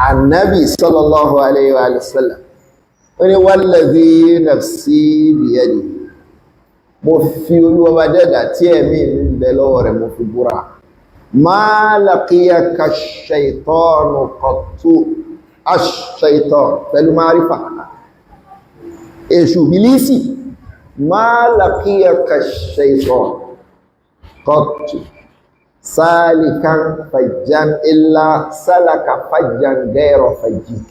Annabi sallallahu alayhi wa sallam ó ní walladhi nafsi biyadihi, mo fi Olúwa bá dẹ́dà tí ẹ̀mí mi ń bẹ lọ́wọ́ rẹ̀ mo fi búra, ma laqiyaka ash-shaytanu qattu, ash-shaytan pẹ̀lú márífà, èṣù bìlísì, ma laqiyaka ash-shaytan qattu salikan fajjan illa salaka fajjan ghayra fajjik.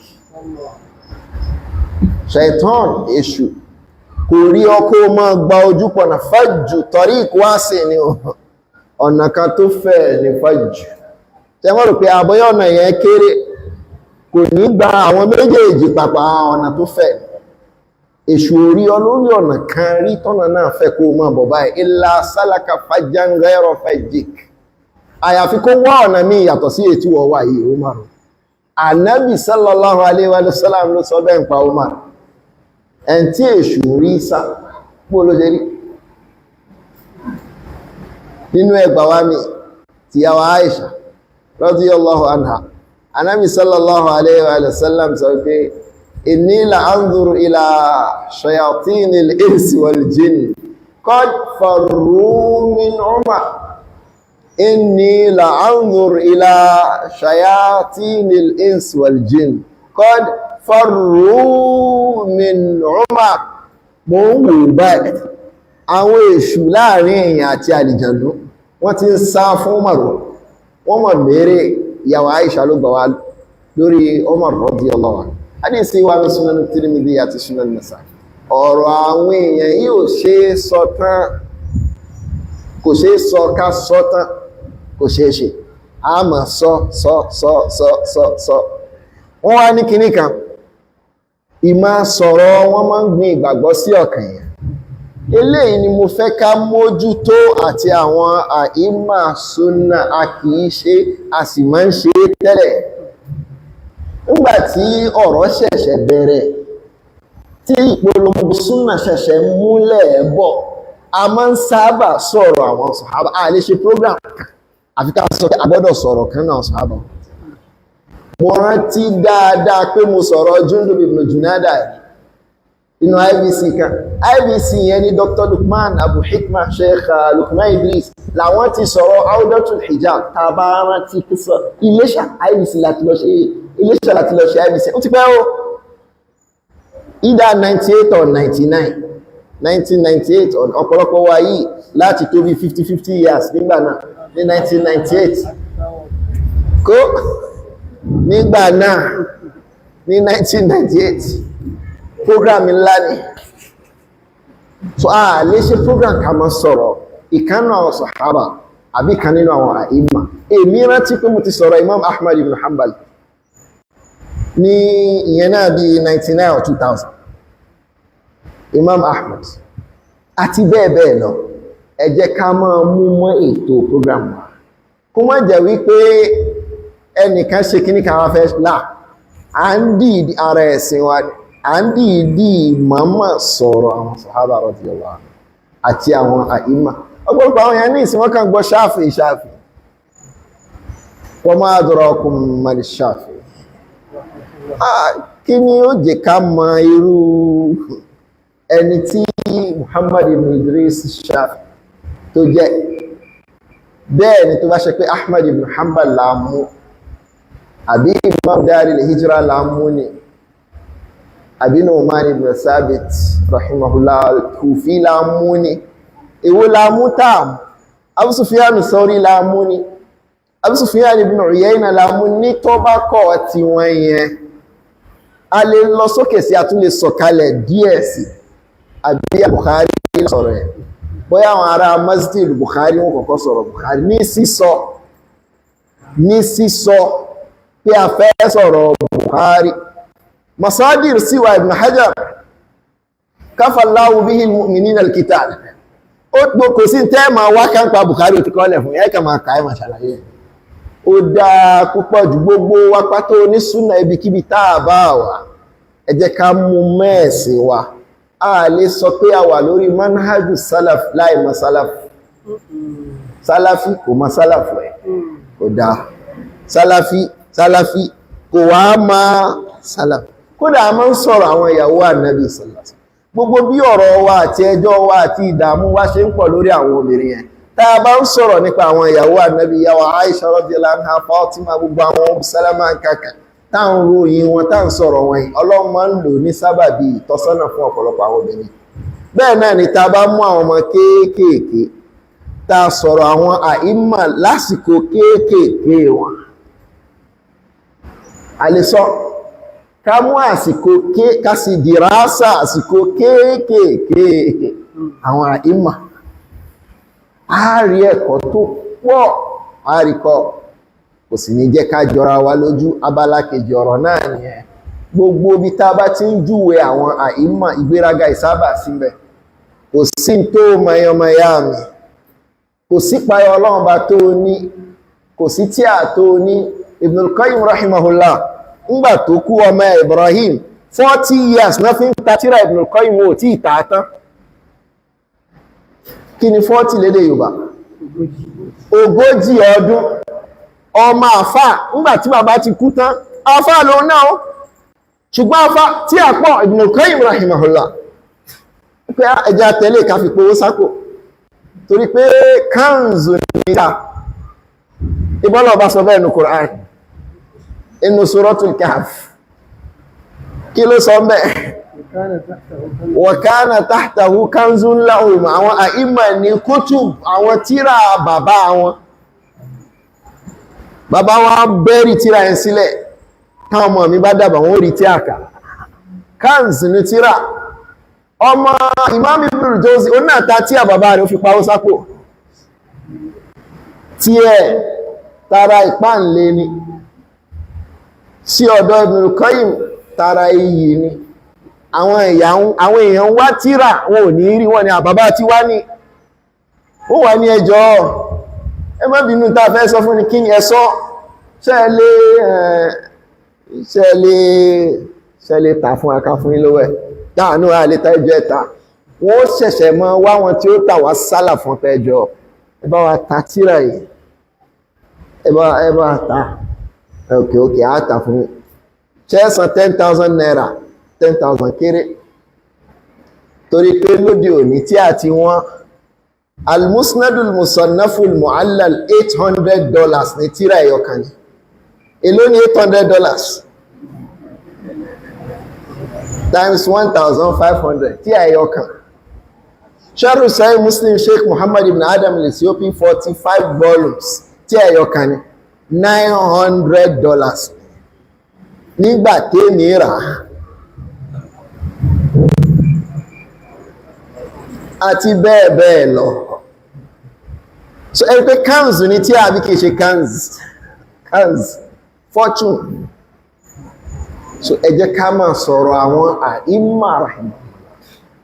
Shaitan, èṣù, kò rí ọkọ̀ máa gba ojú pọ̀nà fajjù tariq wá sí ni ọ̀nà kan tó fẹ̀ ní fajjù. Tẹ́ wọ́n rò pé àbọ́yọ̀ ọ̀nà yẹn kéré, kò ní gba àwọn méjèèjì pàpà ọ̀nà tó fẹ̀. Èṣù orí olórí ọ̀nà kan rí tọ́nà náà fẹ́ kó máa bọ̀ báyìí, illa salaka fajjan ghayra fajjik, àyàfi kó wá ọ̀nà míì yàtọ̀ sí ètí wọ̀ wá yìí. Umar, Ànábì sallallahu alaihi wa sallam ló sọ bẹ́ẹ̀ ń pa Umar, ẹn tí èṣù rí sá bó ló ṣe rí. Nínú ẹgbà wa mi tìyàwó Aisha radiyallahu anha, Ànábì sallallahu alaihi wa sallam sọ pé inni la anzuru ila shayatinil insi wal jinn qad farru min Umar, inni la anzuru ila shayatinil insi wal jinn qad farru min Umar. Mo ń wò báyìí àwọn èṣù láàrin èèyàn àti àlìjànú, wọ́n ti ń sá fún Umar, wọ́n mọ̀ mẹ́rẹ̀. Ìyàwó Aisha ló gbà wá lórí Umar radiyallahu anhu. Hadisi wa ní Sunan Tirmidhi àti Sunan Nasa'i. Ọ̀rọ̀ àwọn èèyàn yìí ò ṣe é sọ tán, kò ṣe é sọ ká sọ tán, kò ṣe é ṣe, a máa sọ sọ sọ sọ sọ sọ. Wọ́n wá ní kinní kan, ìmá sọ̀rọ̀ wọ́n máa ń gbin ìgbàgbọ́ sí ọkàn yẹn. Eléyìí ni mo fẹ́ ká mójútó àti àwọn àìmà súnà, a kì í ṣe, a sì máa ń ṣe tẹ́lẹ̀. Nígbà tí ọ̀rọ̀ ṣẹ̀ṣẹ̀ bẹ̀rẹ̀, tí ìpolongo súnà ṣẹ̀ṣẹ̀ múlẹ̀ bọ̀, a máa ń sábà sọ̀rọ̀ àwọn sàhábà. A lè ṣe program àfi ká sọ pé a gbọ́dọ̀ sọ̀rọ̀ kan náà sàhábà. Mo rántí dáadáa pé mo sọ̀rọ̀ Jundub ibn Junada inú IBC kan. IBC yẹn ni Dr. Lukman Abu Hikma, Sheikh Lukman Idris làwọn ti sọ̀rọ̀ Audatul Hijab. Tá a bá rántí sọ Iléṣà IBC láti lọ ṣe, Iléṣà láti lọ ṣe IBC, ó ti pẹ́ o, either 98 or 99, 1998. Ọ̀pọ̀lọpọ̀ wa yìí láti tó bí 50 years nígbà náà, ní 1998 kó nígbà náà, ní 1998, program ńlá ni. So a lè ṣe program ká máa sọ̀rọ̀ ìkánú àwọn sàhábà àbí kan nínú àwọn àìmà. Èmi rántí pé mo ti sọ̀rọ̀ Imam Ahmad ibn Hanbal ní ìyẹn náà bí 99 or 2000, Imam Ahmad àti bẹ́ẹ̀ bẹ́ẹ̀ lọ. Ẹ jẹ́ ká máa mú mọ́ ètò program wa, kó má jẹ́ wípé ẹnìkan ṣe kíní kan wá fẹ́ là à ń dì ara ẹ̀sìn wa, à ń dìídì mọ́mọ́ sọ̀rọ̀ àwọn sàhábà radiyallahu anhu àti àwọn àìmà. Ọ̀pọ̀lọpọ̀ àwọn èèyàn ní ìsìn wọ́n kàn gbọ́ Ṣáfì Ṣáfì, wa ma adrakum mal Ṣáfì. Kí ni ó jẹ́ ká mọ irú ẹni tí Muhammad ibn Idris Ṣáfì tó jẹ́? Bẹ́ẹ̀ ni tó bá ṣe pé Ahmad ibn Hanbal la mú. Àbí Imam Daril Hijra la mú ni, àbí Nu'man ibn Thabit rahimahullah Kufi la mú ni, èwo la mú táàmù? Abu Sufyan Thawri la mú ni, Abu Sufyan ibn Uyayna la mú ní. Tó bá kọ́ tí wọ́n yẹn, a lè lọ sókè sí, a tún lè sọ̀kalẹ̀ díẹ̀ sí. Àbí Bukhari sọ̀rọ̀ ẹ̀, bóyá àwọn ará Masjid Bukhari wọn kọ́kọ́ sọ̀rọ̀ Bukhari ní sísọ, ní sísọ pé a fẹ́ sọ̀rọ̀ Bukhari. Masadir síwá Ibn Hajar, kafallahu bihi al-mu'minina al-qital. Ó gbọ́ kò sí tẹ́ ma wá kánpa Bukhari ti kọ́lẹ̀ fún ẹ́kà máa kàí máa ṣàlàyé. Ó dáa púpọ̀ jù. Gbogbo wa pátó onísúnà, ibikíbi tá a bá wà, ẹ jẹ́ ká mú mẹ́ẹ̀sìn wa. A lè sọ pé a wà lórí manhaju salaf láì mọ̀ salaf. Salafi kò mọ̀ salaf ẹ̀, kò dáa. Salafi, salafi kò wá máa salaf. Kódà a máa ń sọ̀rọ̀ àwọn ìyàwó ànábì sallallahu. Gbogbo bí ọ̀rọ̀ wa àti ẹjọ́ wa àti ìdààmú wa ṣe ń pọ̀ lórí àwọn obìnrin yẹn, tá a bá ń sọ̀rọ̀ nípa àwọn ìyàwó ànábì, ìyàwó Aisha radiyallahu anha, Fatima, gbogbo àwọn Salama kàkà, tá à ń ròyìn wọn, tá à ń sọ̀rọ̀ wọn yìí, Ọlọ́run máa ń lò ní sábàbí ìtọ́sọ́nà fún ọ̀pọ̀lọpọ̀ àwọn obìnrin. Bẹ́ẹ̀ náà ni tá a bá mú àwọn ọmọ kéékèèké, tá a sọ̀rọ̀ àwọn àìmà lásìkò kéékèèké wọn, a lè sọ ká mú àsìkò ká sì dìrásà àsìkò kéékèèké àwọn àìmà, a rí ẹ̀kọ́ tó pọ̀, a rí kọ́. Kò sì ní jẹ́ ká jọra wa lójú. Abala kejì ọ̀rọ̀ náà nìyẹn. Gbogbo ibi tá a bá ti ń júwe àwọn àìmà, ìgbéraga ìsábà síbẹ̀. Kò sí tó mọ̀yánmọ̀yá mi, kò sí payọ Ọlọ́run bá tó ní, kò sí tí a tó ní. Ibnul Qayyim rahimahullah, ńgbà tó kú, ọmọ Ibrahim, 40 years náà fi ń ta tíra Ibnul Qayyim, ò tí ì ta tán. Kí ni 40 lédè Yorùbá? 40 ọdún. Ọmọ àfà, ńgbà tí bàbá ti kú tán, àfà lòun náà, ṣùgbọ́n àfà tí a pọ̀ Ibnul Qayyim rahimahullah pé ẹja tẹ́lẹ̀ ká fi powó sákò, torí pé kanzu níta ìbọ́lọ̀ bá sọ bẹ́ẹ̀ ní Qur'an, inú Suratul Kahf. Kí ló sọ mẹ́? Wa kana tahtahu kanzun lahum. Àwọn àìmà ní kutub, àwọn tíra bàbá wọn. Bàbá wọn bẹ́rì tíra yẹn sílẹ̀, táwọn ọmọ mi bá dàbà, wọn ó rí tí àkà kanz ní tíra. Ọmọ Imam Ibn Jawzi, ó náà ta tí à bàbá rẹ̀, ó fi pawó sápò. Tí ẹ̀ tara ìpáǹlé ni, sí ọ̀dọ̀ Ibn Qayyim tara iyì ni. Àwọn èèyàn wá tíra, wọn ò ní rí. Wọn ni àbàbá tí wá ní, ó wà ní ẹjọ́, ẹ má bínú, tá a fẹ́ sọ fún ni. Kí ni ẹ sọ? Ṣe lè tà fún aká fún yín lówó ẹ̀ dáànú àlè ta ẹjọ́ ẹ̀ta. Wọ́n ṣẹ̀ṣẹ̀ mọ́ wá wọn tí ó tà wá sálà fún tẹ́jọ́, ẹ bá wa ta tíra yìí, ẹ bá ta. Ok, á tà fún yín. Ṣe é san ₦10,000? 10,000 kéré, torí pé lóde òní tí a ti wọ́n. Almusnadul musannaful mu'allal, $800 ní tíra ẹ̀yọ kan ní. Èló ní $800 times 1,500? Tí ẹ̀yọ kan. Sharh Sahih Muslim Sheikh Muhammad ibn Adam al-Ethiopi, 45 volumes, tí ẹ̀yọ kan ní $900 nígbà tèmi rà á, àti bẹ́ẹ̀ bẹ́ẹ̀ lọ. So ẹni pé kanz ní tí a bí kìí ṣe kanz, kanz, fortune. So ẹ jẹ́ ká máa sọ̀rọ̀ àwọn àìmà rahim,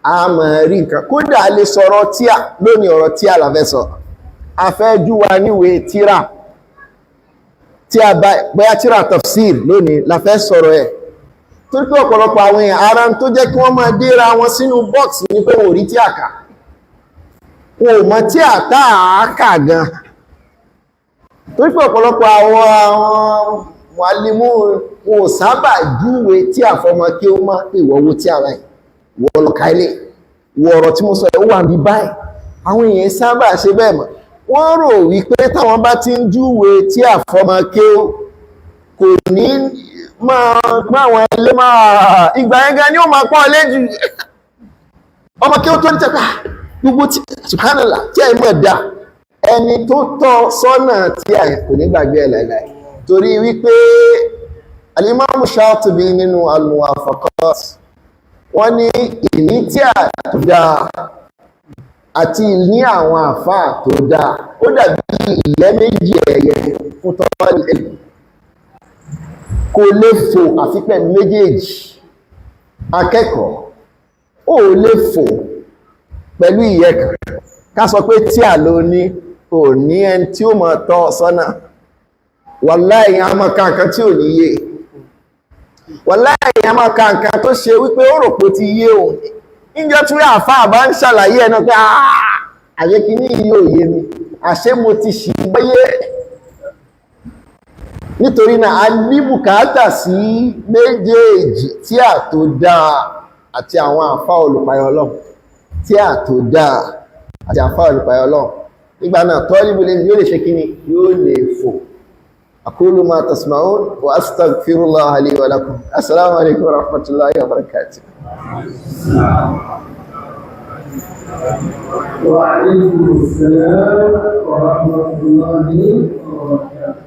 a máa rí nǹkan. Kódà a lè sọ̀rọ̀ tíà lónìí. Ọ̀rọ̀ tíà la fẹ́ sọ, a fẹ́ jú wa níwèé tíra tí a bá bóyá tíra tafsir lónìí la fẹ́ sọ̀rọ̀ ẹ̀, torí pé ọ̀pọ̀lọpọ̀ àwọn èèyàn, ara tó jẹ́ kí wọ́n máa déra wọn sínú box ní pé wọn ò rí tí a kà, wọn ò mọ̀ tí a tá a kà gan, torí pé ọ̀pọ̀lọpọ̀ àwọn wàlímù wọn ò sábà júwe tí a fọmọ kí ó má pè wọ́wọ́ tí a ráì wọ́ lọ ká ilé wọ. Ọ̀rọ̀ tí mo sọ ẹ̀ ó wà ní báyìí. Àwọn èèyàn sábà ṣe bẹ́ẹ̀ mọ̀. Wọ́n rò wípé táwọn bá ti ń júwe tí a fọmọ kí ó Kò ní máa gbá àwọn ilé máa ìgbà yẹn gan ni ó máa pọ́n lé jù. Ọmọ kí ó tó ń tẹ́pà gbogbo tí, subhanallah, tí ẹ̀ mọ̀ dá ẹni tó tọ́ sọ́nà tí a kò ní gbàgbé ẹ̀ láìláì, torí wípé Al-Imam Shatibi nínú Al-Muwafaqat, wọ́n ní ìní tí a tó dáa àti ní àwọn àfáà tó dáa, ó dàbí ìyẹ́ méjì ẹyẹ fún tọ́lẹ̀, kò lè fò àfi pẹ̀lú méjèèjì. Akẹ́kọ̀ọ́ ó lè fò pẹ̀lú ìyẹ́ kan. Ká sọ pé tí à ló ní kò ní ẹni tí ó mọ̀ tọ́ sọ́nà, wàláhì, a máa ka nǹkan tí ò ní yé. Wàláhì, a máa ka nǹkan tó ṣe wípé ó rò pé ó ti yé òun. Níjọ́ tí àfáà bá ń ṣàlàyé ẹ̀ náà pé àyè kìíní yìí ò yé mi, àṣé mo ti ṣì gbọ́yé. Nítorí náà, a ní bùkátà sí méjèèjì, tí à tó dáa àti àwọn àfáà olùpayọ Ọlọ́run, tí à tó dáa àti àfáà olùpayọ Ọlọ́run. Nígbà náà, tọ́líbù lè yóò lè ṣe kíni, yóò lè fò. أقول ما تسمعون وأستغفر الله لي ولكم. السلام عليكم ورحمة الله وبركاته. وعليكم السلام ورحمة الله وبركاته.